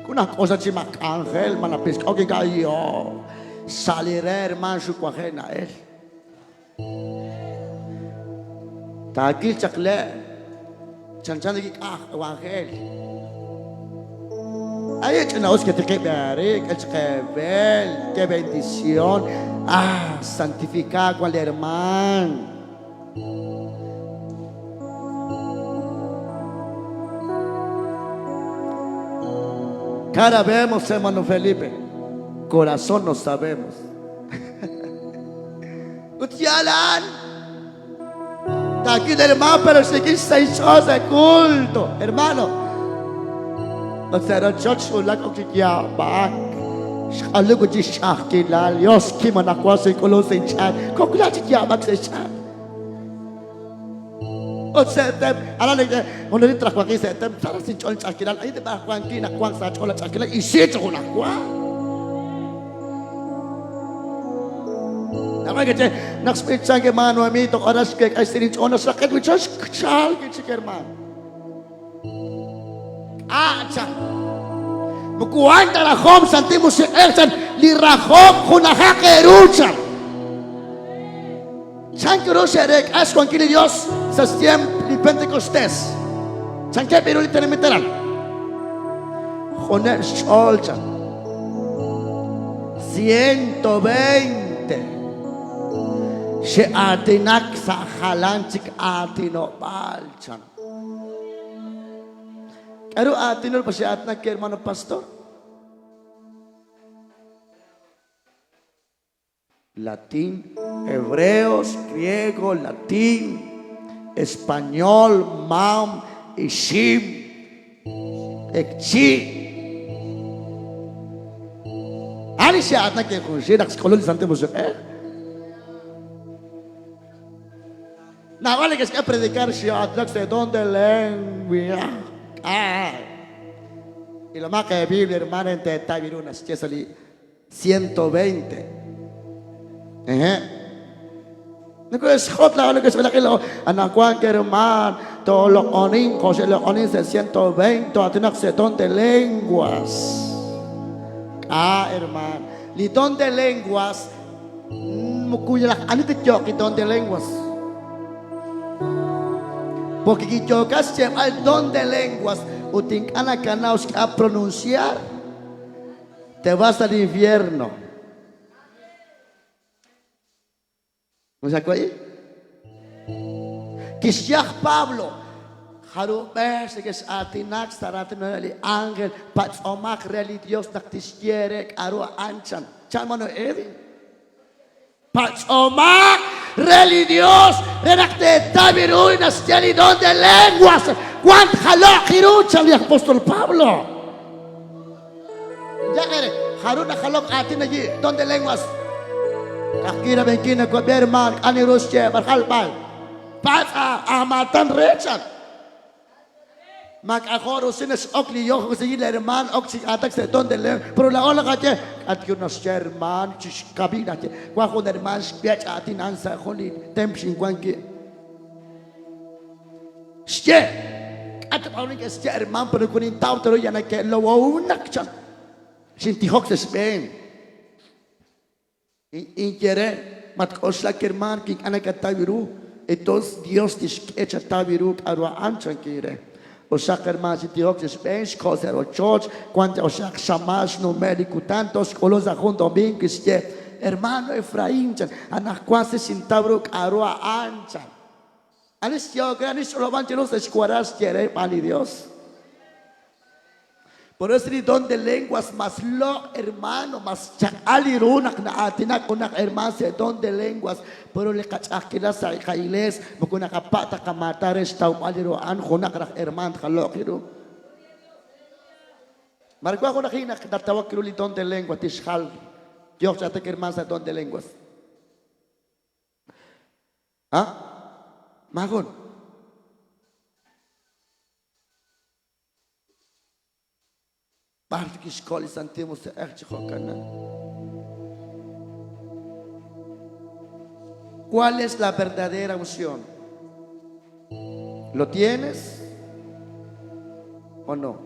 Kun aj k'oxla chi ma k'anjel, ma napisk'ok ink'a' yo. Sa' li re hermaan xuwajel na'el. Taakil chaq le' chanchan li k'aj evanjel. Ay, ch'ina'us ketiqib' eerib', k'el chaq eeb'el, qué bendición. Ah, santificado wan li hermaan. Cara vemos, hermano Felipe. Corazón no sabemos. Ut yaal a'an. Taakil hermano, pero xik'in xsahil xch'ool sa' culto. Hermano, ut sa' rochoch xwulak ok chi yaab'ak. Xq'aluk ut chi xch'a'ajkilal. Dios, kim anaqwan xink'ulun sa' inch'aat. Kokla chi yaab'ak sa' xch'aat. Ut se'tem, aran junelik trajwanqin se'tem, sa raj sinch'ool ch'a'ajkilal, ani teb'ajwanki naq wank sa' ch'ool ch'a'ajkilal, isi chi junajwa. Naqwa keche, naq xb'ichank hermano Noemí, toj aran xkek'a xsir inch'ool, naq xraqet wichon xchalk chik hermano. K'a' chan. Moko wan ta rajom Santil Musiq'ej chan, li rajom junajaq eeru chan. Chan ru xe'reek'a xwankil li Dios sa' xtiemp li Pentecostés? Chankeb' ru li tenamit aran? Juneb' xch'ool chan. 120 xe'aatinak sa' jalan chik aatinob'aal chan. K'aru aatinol pa xe'aatinak hermano pastor? Latín, hebreos, griego, latín, español, mam, ixim, ekchi. Ani xe'aatinak junxil naq xk'ulun li Santil Musiq'ej? Naab'al neke'xk'e predicar xe'aatinak sa' don de lengua. Ah. Ilomaq Biblia, hermano, ente tabiru naxye sa' li 120. Ehe. Neke'xjot laa'o neke'xb'alaq'i laa'o. Anaqwan hermaan, tooloq'onin, jo' xe'loq'onin sa' 120, to'aatinaq sa' don de lenguas. K'a, hermaan. Li don de lenguas, moko yalaq ani tiyooq li don de lenguas. Porque kiyookas xyeeb'al don de lenguas ut ink'a' nakanaw xk'a pronunciar, Te vas al infierno. ¿No se acuerdan? Kixye aj Pablo, jarub' b'ees nekex'aatinak sa' raatinob'aal li ánjel, patz'omaq re li Dios naq tixye eere k'aru a'an, chan. Chan hermano Eddie. Patz'omaq re li Dios re naq teetaw ru li naxye li don de lenguas. Wank jaloq ru, chan li apóstol Pablo. Ya ere, jaru najalok aatin allí, don de lenguas. Kajkira benkina kwa herman, ani ru xyeeb'al jalb'al. Patz'a amatan re, chan. Maak'a'jo' rusil nax'ok li yoj rusil li hermaan ok chi aatinak sa' don de lengua. Pero laa'o naqaye, k'at yu naxye hermaan chi xkab'i naxye. Wan jun hermaan xb'ech aatin a'an sa' jun li temp xinwan wi'. Xye, k'at b'aanu xye hermaan pero kunintaw ta ru ya nake'lowownak chan. Xintijok sa' xb'een. Inye re, Matk'oxlak hermaan, wi ink'a' nakataw ru, entonces Dios tixk'e chataw ru k'a'ru a'an, chankin re. Oxaq hermaan xintijok chi xb'een, xkoho sa' rochoch, wank oxaq xamaan xnume' li kutan, toj xk'ulun sa' jun domingo kixye, Hermano Efraín, chan, anaqwan se xintaw ru k'a'ru a'an, chan. Ani xyehok re, ani xch'olob'an chiru sa' xwaral xye re xb'aan li Dios. Por eso li don de lenguas mas loq', hermano, mas chaq'al li ru naq na'aatinak junaq hermano sa' don de lenguas. Pero li qach'a'ajkilal sa' li qa'iglees moko naqapa' ta qamaatan re xtawb'al li ru a'an junaq raj hermano tqaloq' ru. Mare wank junaq hi naq natawak ru li don de lengua tixjal yooq chi aatik hermano sa' don de lenguas. Ha? Maajun. B'ar kixkol li Santil Musiq'ej chi jo'kanan? ¿Cuál es la verdadera unción? ¿Lo tienes o no?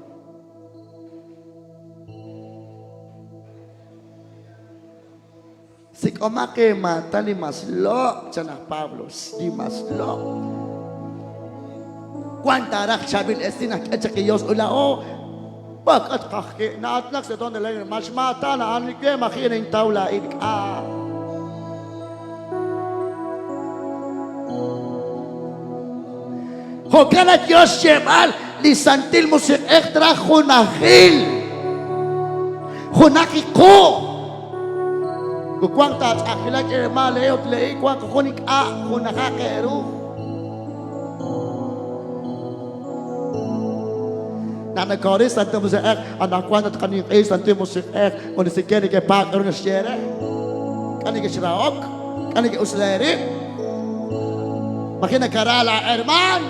Sik'omaq eemaatan li mas loq', chan laj Pablo, li mas loq'. Wan taaraj chaab'il esil naq k'e chaq li Dios ut laa'o b'ak'at qajki' na'aatinak sa' don de la ma xmaatan a'an li we maji' nintaw laa'in k'a'. Jo'kan naq yoo xyeeb'al li Santil Musiq'ej traj junajil, junaj iqu. Wi wank taach'a'ajkilaq eemaa le'e ut le'i wank jun ink'a' junajaq eeru. Naq nakooril Santil Musiq'ej, anaqwan natqaninq'i Santil Musiq'ej ut ni siquiera neke'paab' k'a'ru naxye re. K'a' nekexrahok, k'a' neke'usla eerib'. Maji' nakara laa hermaan,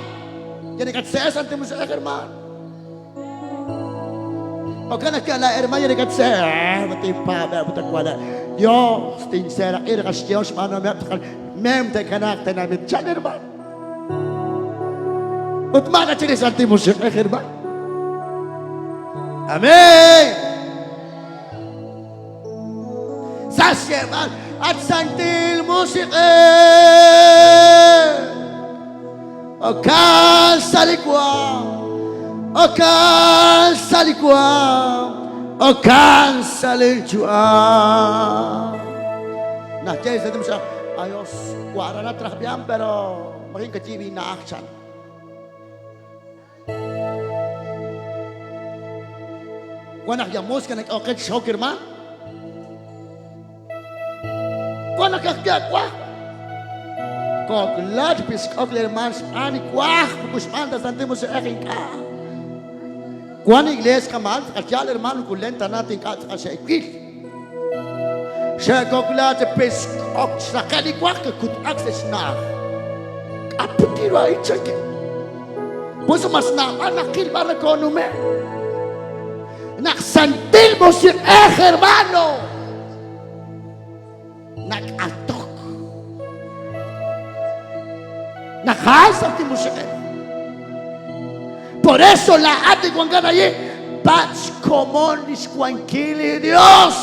ye nakatse'e Santil Musiq'ej hermaan. Jo'kan naq laa hermaan ye nakatse'e, tinpaab'eb' ut wale'. Dios tinseeraq'i li qaxyehom xb'aanuhomeb' tz'aqal mem te'kanaaq tenamit. Chan hermaan. Ut maak'a' chik li Santil Musiq'ej hermaan. Amén. Sa' xyeeb'al, at Santil Musiq'ej, okan sa' li waam, okan sa' li waam, okan sa' lin yu'am. Naxye li Santil Musiq'ej, Ayos, wa'ranat raj b'yan, pero maji' nkayiib' inna'aj, chan. Wan naq ya música nak'ehok qe chi xhok hermaan. Wan naq ka'ajwi' awaj. Kok'lach pisk'ok li hermaan xb'aan li waj, moko xb'aan ta Santil Musiq'ej ink'a'. Wan iglees kama'an tz'aqal yaal hermaan moko len tana ink'a' tz'aqal xe'wil. Xe'kokla chi pisk'ok xraqe' li waj kikut'ak sa' xna'aj. K'a' put ru a'in chankeb'. Pues mas naab'al naqil b'ar nakoonume'. Naq Santil Musiq'ej, hermano, nak'atok. Naq a'an Santil Musiq'ej. Por eso laa'at li wankat allí, patz' xkomon lix wankil li Dios.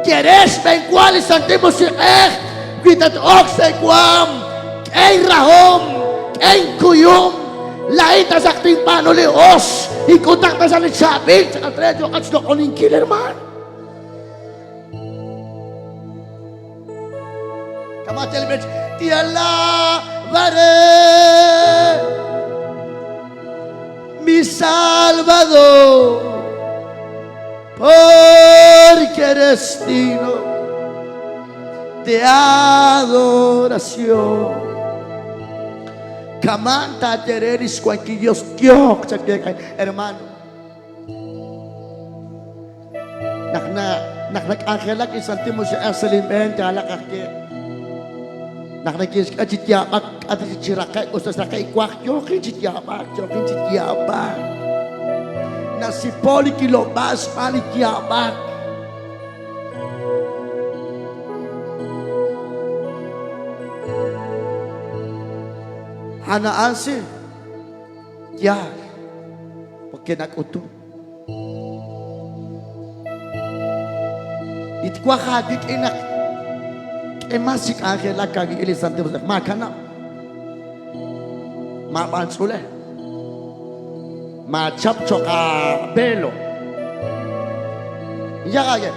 Ye re xb'eenwa li Santil Musiq'ej, wi tat-ok sa' waam, k'e inrahom, k'e inkuyum, laa'in taxaq tinb'aanu li us, ink'utaq taxaq li chaab'il chaq'al re yooqat xloq'oninkil, hermaan. Kama' li b'ich, Te alabaré, mi Salvador, porque eres digno de adoración. Kama' taaye re lix wankil Dios yooq chakek'ay, hermano. Naq na naq nak'anjelak li Santil Musiq'ej sa' lin b'een yaalaq aj ye. Naq neke'xk'e chi yaab'ak k'a' ta chi raqe'k us ta xraqe'k waj yooqin chi yaab'ak, yooqin chi yaab'ak. Nasipo li kilob'aal xb'aan li yaab'ak. A'an si yaal, porque nak'utun. Li twaj aawik'in naq k'e mas chi k'anjelak aawik'in li Santil Musiq'ej. Maakanab'. Maab'antz'ule. Maachap cho'q aavelo. Inyaq aawe,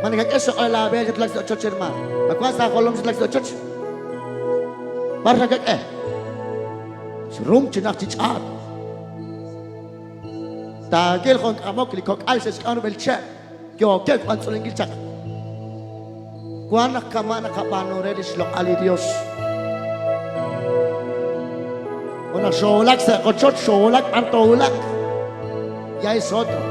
ma nakak'e xsoq'el laaveel xatwulak sa' ochoch, hermaan? Ma wank sa' aajolom xatwulak sa' ochoch? B'ar nakak'e? Xrum chi najt chi ch'aat. Taakil jun k'amok li kok'al xe'xk'am rub'el che', yookeb' xb'antz'ulinkil chaq. Wan naq kama' naqab'aanu re lix loq'al li Dios. Ut naq xoowulak sa' qochoch, xoowulak b'ar toowulaq. Ya es otro.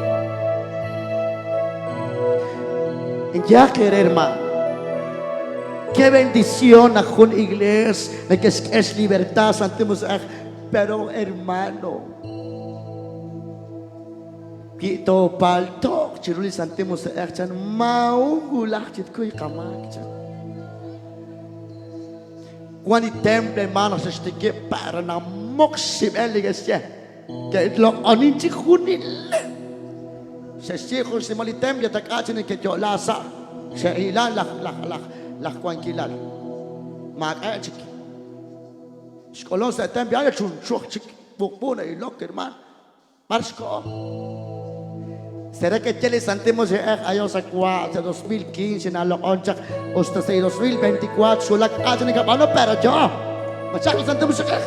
Inyehaq eere, hermano, qué bendición naq jun iglees neke'xk'e xlibertad Santil Musiq'ej, pero hermano, wi toopalto'q chiru li Santil Musiq'ej chan, maa'un wulaj chi tkuy qamaak chan. Wan li templo, hermano, xe'xtikib' para namoq xxib'el li ke'xye. Ke'loq'onin chi junileb'. Xe'xye jun xnimal li templo tak'a chi neke'yo'la sa' xe'hilan laj laj laj laj wankilal. Maak'a' chik. Xk'olon sa' templo, ay chunchuq chik b'uqb'u na'ilok, hermano. B'ar xkoho? Será que che li Santil Musiq'ej ayo sa wa sa 2015 naloq'on chaq usta sa 2024 xulak k'a' chi nakab'aanu pero yo machaq li Santil Musiq'ej.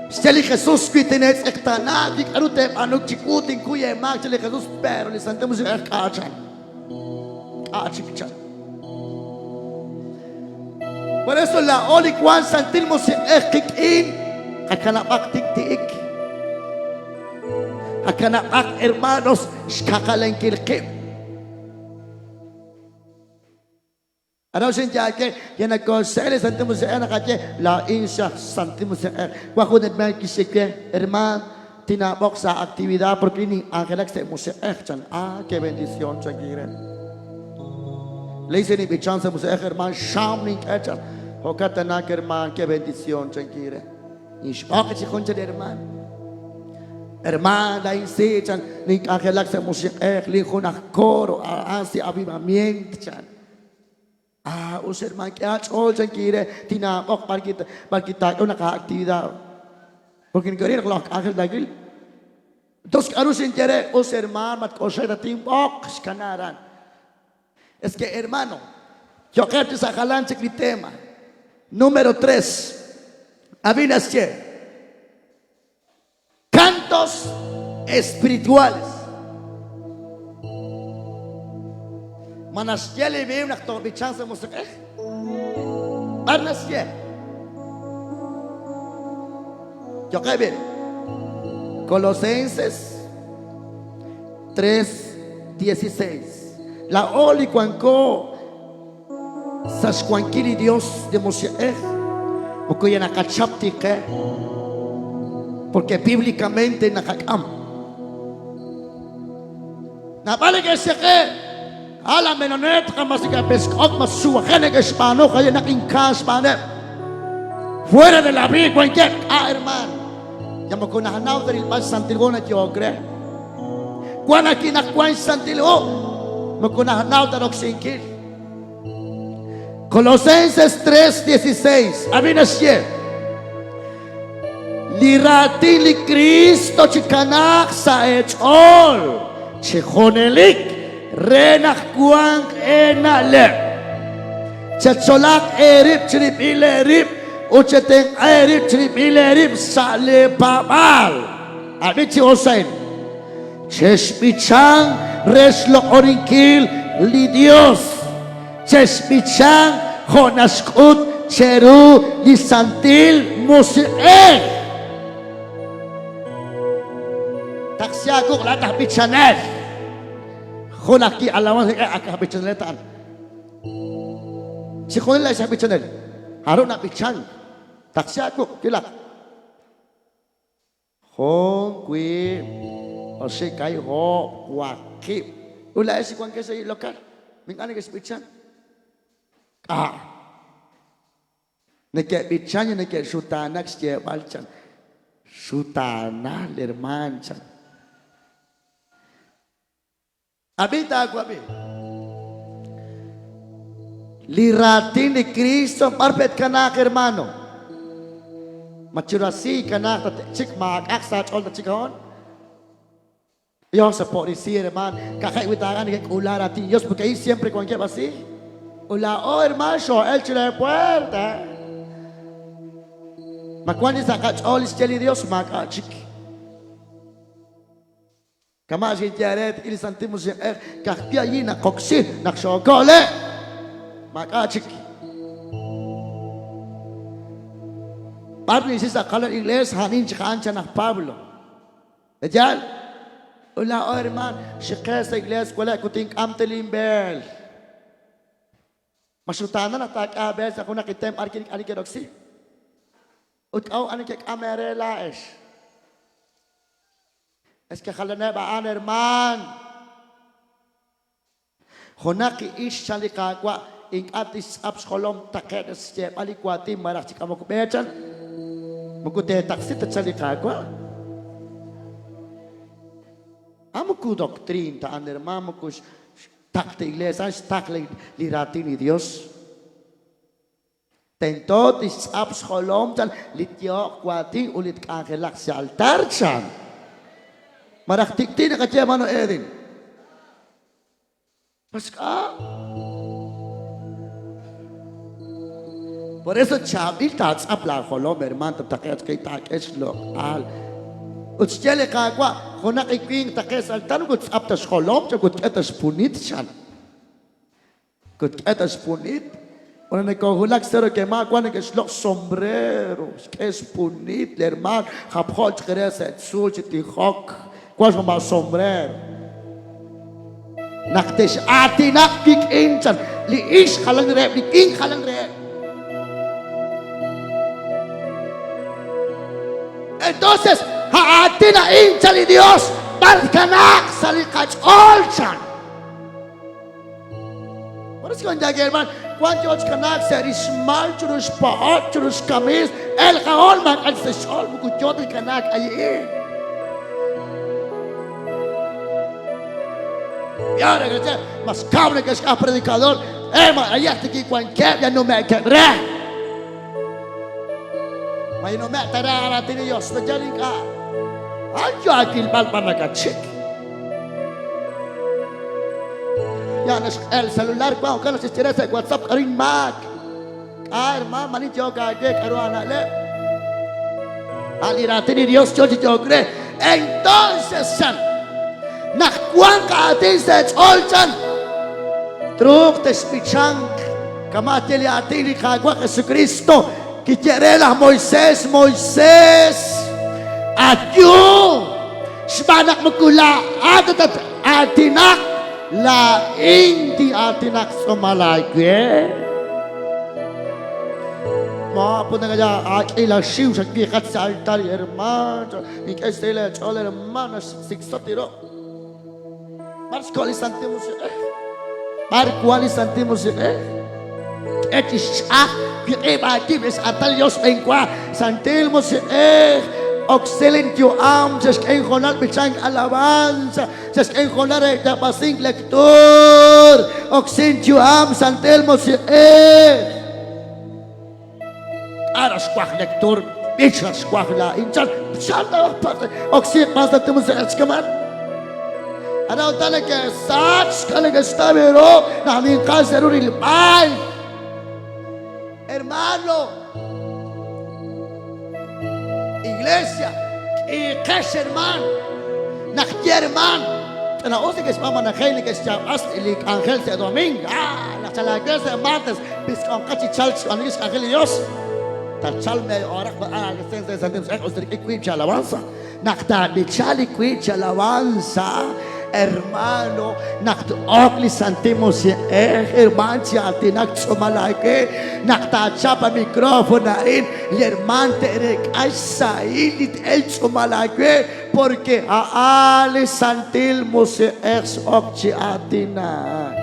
Xye li Jesús wi tineetz'eqtaana wi k'aru teeb'aanu chiwu tinkuy eemaak che li Jesús pero li Santil Musiq'ej k'a' chan. K'a' chik chan. Por eso laa'o li wank Santil Musiq'ej qik'in qakanab'aq tik'ti'ik. Qakanab'aq hermanos xkaqalenkil qib'. Aran xinyaake ye nakoxse'e li Santil Musiq'ej naqaye laa'in xaj Santil Musiq'ej. Wan jun hermaan kixye we, hermaan, Tinaab'oq sa' actividad porque nin'anjelak sa' musiq'ej chan. Ah, qué bendición chan kire. Le hice ninb'ichan sa' musiq'ej hermaan xam nink'e chan. Jo'kan tanak hermaan, qué bendición chan kire. Ninxb'oq chi jun chan hermaan. Hermaan, laa'in si chan nink'anjelak sa' musiq'ej lin jun aj coro a'an si avivamiento chan. Ah, us hermaan, k'e aach'ool chan kire tinaab'oq b'ar b'ar kitaak'e naq actividad. Porque nink'e naq laj k'anjel taakil. Entonces k'aru xinye re, us hermaan, matk'oxlak tatinb'oq, xkana aran. Es que hermano, yo'qeb' chi sa' jalan chik li tema. Número 3. Ab'i naxye. Cantos espirituales. Ma naxye li Biblia naq toob'ichan sa' musiq'ej? B'ar naxye? Yo'qeb' b'i. Colosenses 3:16. Laa'o li wanko Sa' xwankil li Dios li Musiq'ej, moko ya naqachap ti qe, porque bíblicamente naqak'am. Naab'al neke'xye qe, a la menonet qamasika pesk'ok mas xuwajel neke'xb'aanu jaye naq inka xb'aaneb'. Fuera de la Biblia wankeb' k'a hermano. Ya moko najnaw ta rilb'al xsantil hu nayo'ok re. Wan aki naq wan xsantil hu moko najnaw ta roksinkil. Colosenses 3:16. Ab'i naxye. Li raatin li Kristo chikanaaq sa' eech'ool chi junelik re naq wanq eena'leb'. Chetzolaq eerib' chirib'il eerib' ut chetenq'a eerib' chirib'il eerib' sa' lee paab'aal. Ab'i chi us a'in. Chexb'ichanq re xloq'oninkil li Dios. Chexb'ichanq jo' naxk'ut cheru li Santil Musiq'ej. Taqsi aawuq' laa'at aj b'ichanel. Jun ajwi' alabanza ak aj b'ichanel ta'an. Chixjunil laa'ex aj b'ichanel. Jarub' nab'ichank. Taqsi aawuq', yulaq. Jun, wiib', oxib', kaahib', oob', waqib'. Ut laa'ex li wankex sa' li local, ma ink'a' neke'xb'ichan? K'a'. Neke'b'ichan ut neke'xutaanak xyeeb'al chan. Xutaanal, hermaan, chan. Ab'i taawab'i. Li raatin li Kristo b'ar pe' tkanaaq, hermano? Ma chirasi kanaaq ta chik maak'aq sa' aach'ool ta chik hoon? Dios se po'risi, hermano. Ka'ajwi' wi taagan neke'k'uula raatin Dios, porque ahí siempre wankeb' así. Ut laa'o, hermano, xoo'el chire puerta. Ma wank chi sa' qach'ool li xye li Dios? Maak'a' chik. Kama' xinye eere rik'in li Santil Musiq'ej, ka'ajwi' a'in naqoksi naq xookole'. Maak'a' chik. B'ar ninsi sa' qala iglees, a'anin chik a'an chan aj Pablo. Yaal? Ut laa'o hermaan, xiqe sa' iglees wale' ut ink'am te linb'eel. Ma xutaana naq taak'e aab'eel sa' junaq item b'ar wi' ink'a' neke'roksi? Ut k'a'ut ani kek'am eere laa'ex? Es que jalaneb' a'an, hermaan. Junaq ix chan li Qaawa' ink'a' tixtz'ap xjolom taqe'q xyeeb'al li waatin malaj chi k'amok b'e chan, moko teetaqsi ta chan li Qaawa'. A moko doctrina ta a'an, hermaan, moko xtaql ta iglees a'an, xtaql li raatin li Dios. Tento tixtz'ap xjolom chan li tyehoq waatin ut li tk'anjelaq sa' altar chan. Malaj tik'ti' naqaye hermano Edin. Pues k'a'. Por eso chaab'il taatz'ap laajolom hermano tataqe'q chik taak'e xloq'al. Ut xye li Qaawa' junaq li winq taqe' sa' altar moko tz'ap ta xjolom chan ut k'e ta xpunit chan. Kutk'e ta xpunit. Ut neke'wulak Cerro que maawa' neke'xloq' sombrero, xk'e xpunit li hermaan, japjo' chik re sa' tzuul chi tijok, wank xmama' sombrero. Naq tex'aatinaq wik'in chan, li ixq jalan reheb', li winq jalan reheb'. Entonces, a aatin a'in chan li Dios, b'ar tkanaaq sa' li qach'ool chan. Por eso cuando llegue hermano, cuando yo kanaak sa' rixmal chiru xpa'ot chiru xkamiis, el jahol maak'a' sa' xch'ool moko yo ta kanaak ayi. Y ahora que más cabrón que es predicador, ema, allá te kiwankeb' ya no me quebré. Ma no me tarara tiene Dios, me ya Ay, yo aquí el mal para nakachik. Ya el celular wank jo'kan naq xe'xye re sa' WhatsApp k'aru inmaak. K'a' hermaan, mani yook aawe k'aru aana'leb'. A' li raatin li Dios yo chi yook re. Entonces chan, naq wanq aatin sa' eech'ool chan, truuq texb'ichanq kama' ye li aatin li Qaawa' Jesukristo kiye re laj Moisés, Moisés, ayu Xb'aan naq moko laa'at ta tat-aatinaq, laa'in tin'aatinaq tz'uumal aawe. Maapu nakaya aak'ila xiw xawiiqat sa' altar, hermaan. Ink'a' xsahil eech'ool, hermaan, naxsiksot li ruq'. B'ar xko' li Santil Musiq'ej? B'ar wank li Santil Musiq'ej? K'e chi xch'aj wiq'ib' aawib' ex atal Dios b'enwa. Santil Musiq'ej, oksi linyu'am, xexk'e inhoonal b'ichank alabanza, xexk'e inhoonal re yaab'asink lectur. Oksi inyu'am, Santil Musiq'ej. K'a' raj xwaj lectur, b'ich raj xwaj laa'in, chan, chan oksi b'an Santil Musiq'ej chi kama'an. Anaqwan neke'sach, k'a' neke'xtaw ru naq ninqal sa' ru rilb'al. Hermano, iglesia, k'iiqex hermaan. Naq ye hermaan, ch'ina'us neke'xb'aan manajej neke'xyaab'as li k'anjel sa' domingo. Ah, naq chalaawe sa' martes, pisk'onqa chi chalk xb'aanunkil xk'anjel li Dios. Tachal medio horaq ah, Santil Musiq'ej us rik'in wiib' chi alabanza. Naq taab'icha li wiib' chi alabanza, hermano, naq t-ok li Santil Musiq'ej, hermaan, chi aatinak tz'uumal aawe, naq taachap a micrófono a'in, li hermaan te'reek'a xsahil li t-elk tz'uumal aawe, porque a'an li Santil Musiq'ej x'ok chi aatinak.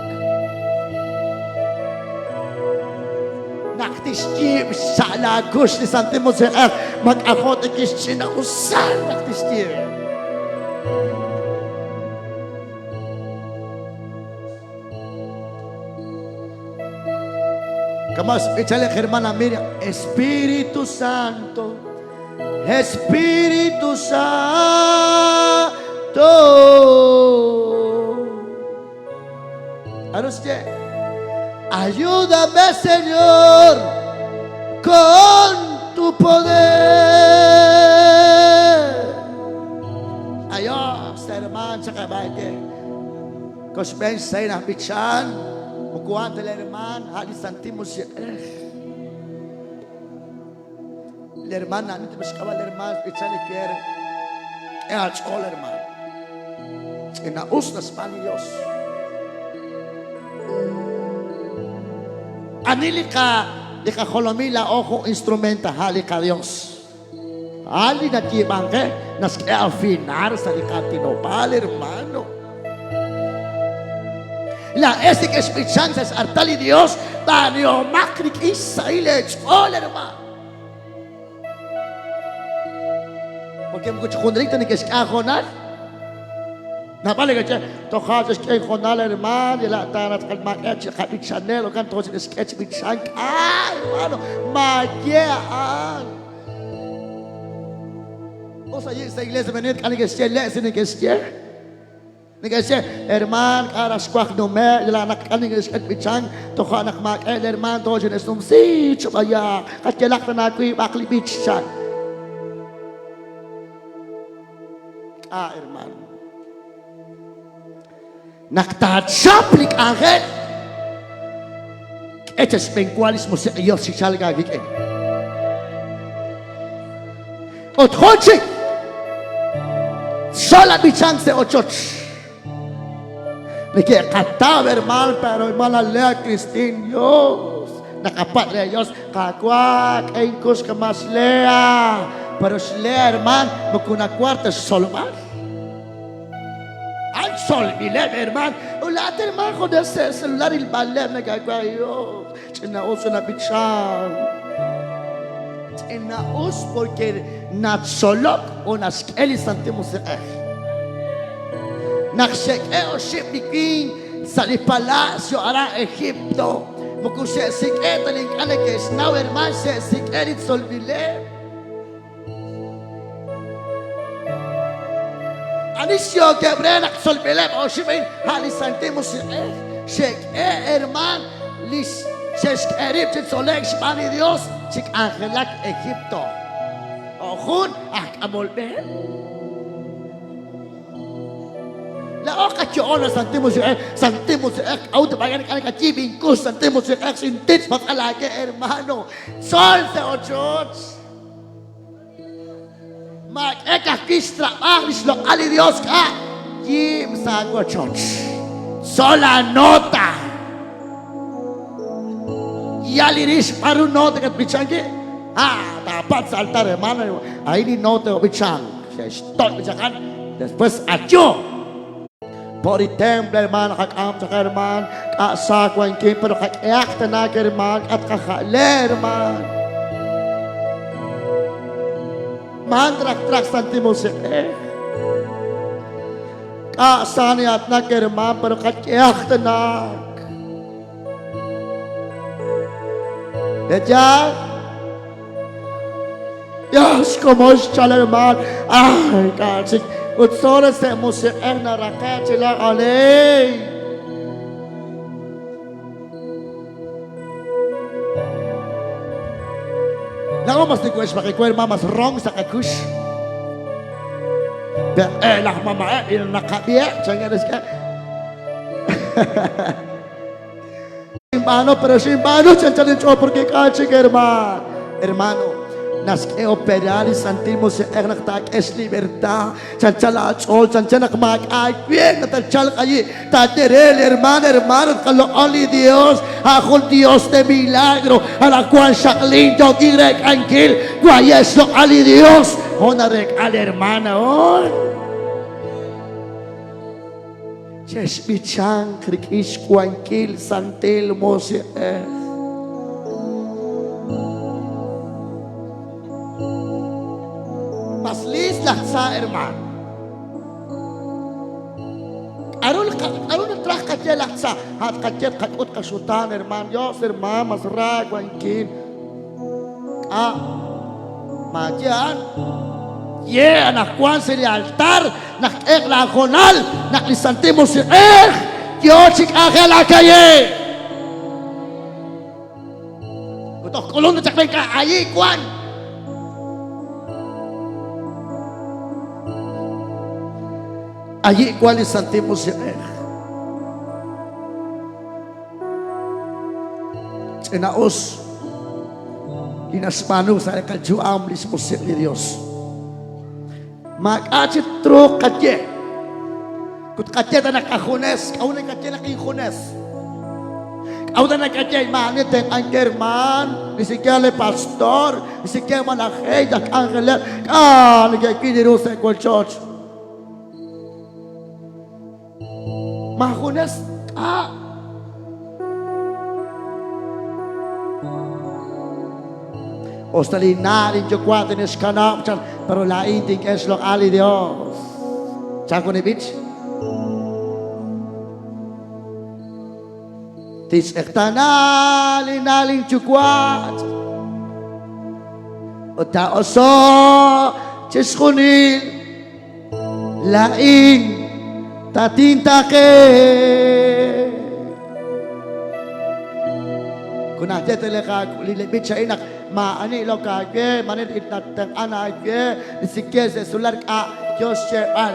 Naq tixyiib' xsa' laakux li Santil Musiq'ej, mak'ajo' ta kixch'ina'usal naq tixyiib'. Kama' xb'icha li hermana Miriam, Espíritu Santo, Espíritu Santo. K'aru xye? Ayúdame, Señor, con tu poder. Adiós, hermano. chaq ab'aye. Koxb'een xsahil aj b'ichan, moko a'an ta li hermaan, a' li Santil Musiq'ej. Li hermaan ani xk'ab'a' li hermaan xb'ichan li keer. K'e aach'ool hermaan. Ch'ina'us naxb'aan li Dios. Ani li qa li qajolomil laa'o jun instrumento a' li qaDios. A' li nayiib'ank qe naxk'e afinar sa' li qaatinob'aal, hermano. Laa'ex li kexb'ichank sa' x'artal li Dios, b'aanuhomaq rik'in xsahil eech'ool, hermano. Porque moko chi junelik ta neke'xk'e aahoonal. Naab'al neke'xye, toja' xe'xk'e inhoonal, hermano, yalaq ta natz'aqal maak'a' chi qab'ichanel, jo'kan toja' xe'xk'e chi b'ichank. Ah, hermano, maaye a'an. Us ayi' sa' iglesia venid k'a neke'xye le' si neke'xye. Neke'xye, hermaan, k'a' raj xwaj nume'k, yalaq naq k'a' neke'xk'e chi b'ichank, toja' naq maak'a' li hermaan toja' xine'xnumsi chi b'ayaq, qayalaq tana wiib'aq li b'ich, chan. K'a', hermaan. Naq taachap li k'anjel, k'e cha xb'enwa li xmusiq' Dios chi chalk aawik'in. Ut jun chik, tzol ab'ichank sa' ochoch. Neke'qataw hermaan, pero hermana Lea Christine, Dios. Naqapatz' re Dios, Qaawa', k'e inkux kama' xLea. Pero xLea, hermaan, moko nawaj ta xtzolb'al. A'an tzolb'ileb', hermaan. Ut laa'at, hermaan, junes sa' celular rilb'aleb' nakaawa', Dios. Ch'ina'us nab'ichank. Ch'ina'us porque natzolok ut naxk'e li Santil Musiq'ej. Naq xe'k'e oxib' li winq sa' li palacio aran Egipto, moko xe'sik'e' ta li ink'a' neke'xnaw, hermaan, xe'sik'e' li tzolb'ileb'. Ani xyookeb' re naq tzolb'ileb' oxib' a'in? A' li Santil Musiq'ej. Xe'k'e hermaan li xe'xk'e rib' chi tzole'k xb'aan li Yos chi k'anjelak Egipto. Jo' jun aj k'amol b'e. Laa'o qayo'on la Santil Musiq'ej, Santil Musiq'ej, k'a'ut b'ayaq k'a nakayiib' inkux, Santil Musiq'ej, xintitz' patz'al aake, hermano. Tzol sa' ochoch. Maak'e ka'ajwi' xtrab'aaj li xloq'al li Yos k'a' yiib' sa' aawochoch. Tzol aanota. Yal rix b'ar ru nota katb'ichank wi'. Ah, taapatz' sa' altar, hermano. Ahí li nota b'ichank. Xe'xtoch' b'ichankan. Después ayu. Por li templo, hermano, qak'am chaq, hermano. K'a' sa wankin, pero qak'ehaq tanaak, hermano. K'a' tqaja'le, hermano. Man traj traj Santil Musiq'ej. K'a' sa ni'atnak, hermano, pero qak'ehaq tanaak. Ella Dios, como xchal hermano. Ay, k'a' chik. Ut solo sa' musiq'ej naraqe' chi la aley. Laa'o mas niku'exb'aqi we hermano, mas rong sa' qakux. Peq'e laj mama'eb' li naqab'iheb' chanker xk'e. Xinb'aanu, pero xinb'aanu chi anchal inch'ool porque ink'a' chik, hermano. Hermano, naxk'e operar li Santil Musiq'ej naq taak'e xlibertad. Chanchan aach'ool, chanchan naq maak'a' aawe naq tatchalq ayi'. Taaye re li hermano, hermano, tqaloq'on li Dios, a' jun Dios de milagro. Anaqwan xaqlin yookin reek'ankil, waye' xloq'al li Dios. Jo' nareek'a li hermana hoy. Chexb'ichanq rik'in xwankil Santil Musiq'ej. Mas liist laj tza, hermaan. K'aru k'aru traj qaye laj tza? A' tqaye tqak'ut qaxutaan, hermaan. Dios, hermaan, mas ra wankil. K'a' maaye a'an. Ye anaqwan sa' li altar naq k'eq laahoonal naq li Santil Musiq'ej yoo chi k'anjelak aye. Ut toj k'ulun chaq ink'a' ayi wan. Ayi' wan li Santil Musiq'ej. Ch'ina'us li naxb'aanu sa' li qayu'am li xmusiq' li Dios. Maak'a' chik truuq qaye. Ut qaye ta naq qajunes, k'a'ut nakaye naq injunes? K'a'ut nakaye maa'ani tenq'ank hermaan, ni siquiera le pastor, ni siquiera malaj ey aj k'anjeleb', k'a' neke'wil ru sa' wochoch. Maajunes k'a'. Usta linna' linyuwa' tine'xkanab' chan, pero laa'in tink'e xloq'al li Dios. Chan jun li b'ich. Tixtz'eqtaana linna' linyuwa' ut taa'oso'q chixjunil. Laa'in tatintaqe. Kunajte li b'ich a'in naq maa'ani ilok aawe, maa'ani natenq'an aawe, ni siquiera sa' celular k'a' yo xyeeb'al.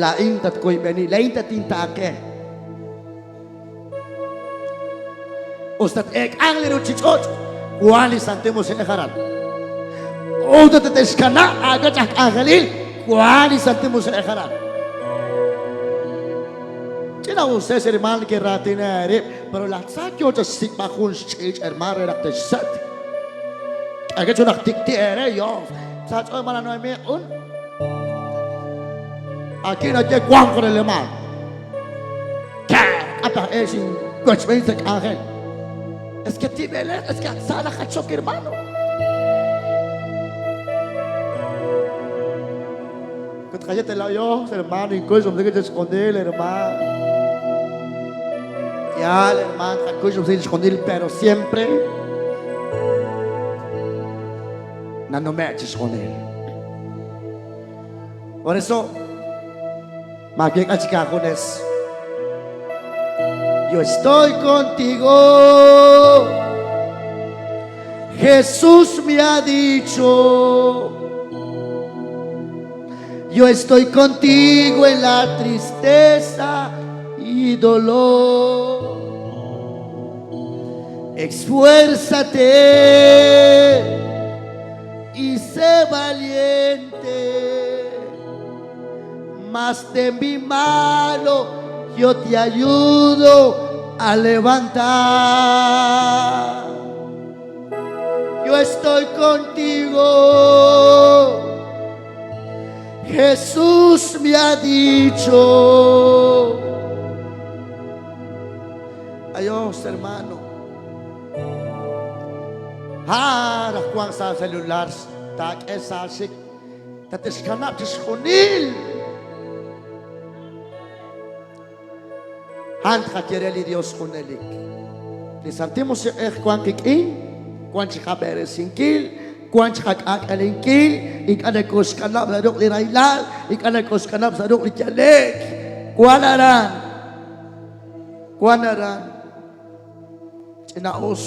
Laa'in tatwoyb'eni, laa'in tatintaaqe. Us tat-eek'anq li ruuchich'och', wank li Santil Musiq'ej aran. Ut tate'xkanab' aawech aj k'anjelil, wank li Santil Musiq'ej aran. Ch'ina uses hermaan neke'raatina eerib', pero laj tza yoo chixsik'b'al jun xch'iich' hermaan re naq texset. K'e chu naq tik'ti' eere, Dios. Sa' ch'ool hermana Noemí q'un. Aquí naye wank re hermaan. Es que tib'elej, es que sa najachok hermano. Ut qayete la Dios, hermano, incluso me dice esconder, hermano. Ya, hermano, incluso me esconder, pero siempre nanume' chixjunil. Por eso, Maakek'a chik aajunes. Yo estoy contigo. Jesús me ha dicho, yo estoy contigo en la tristeza y dolor. Esfuérzate y sé valiente. Mas de mi mano yo te ayudo a levantar. Yo estoy contigo. Jesús me ha dicho. Adiós, hermano. Ha, Juan sa celular, taak'e sa xik Tatixkanab' chixjunil. A'an tqaye re li Dios junelik. Li Santil Musiq'ej wank qik'in, wank chi qab'eresinkil, wank chi qak'aak'alenkil, ink'a' nakooxkanab' sa' ruq' li rahilal, ink'a' nakooxkanab' sa' ruq' li yale'k. Wank aran. Wank aran. Ch'ina'us.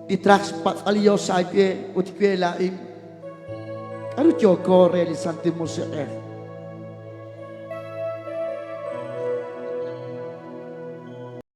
Li traj xpatz'b'al li Dios aawe ut we laa'in. K'aru yooko re li Santil Musiq'ej?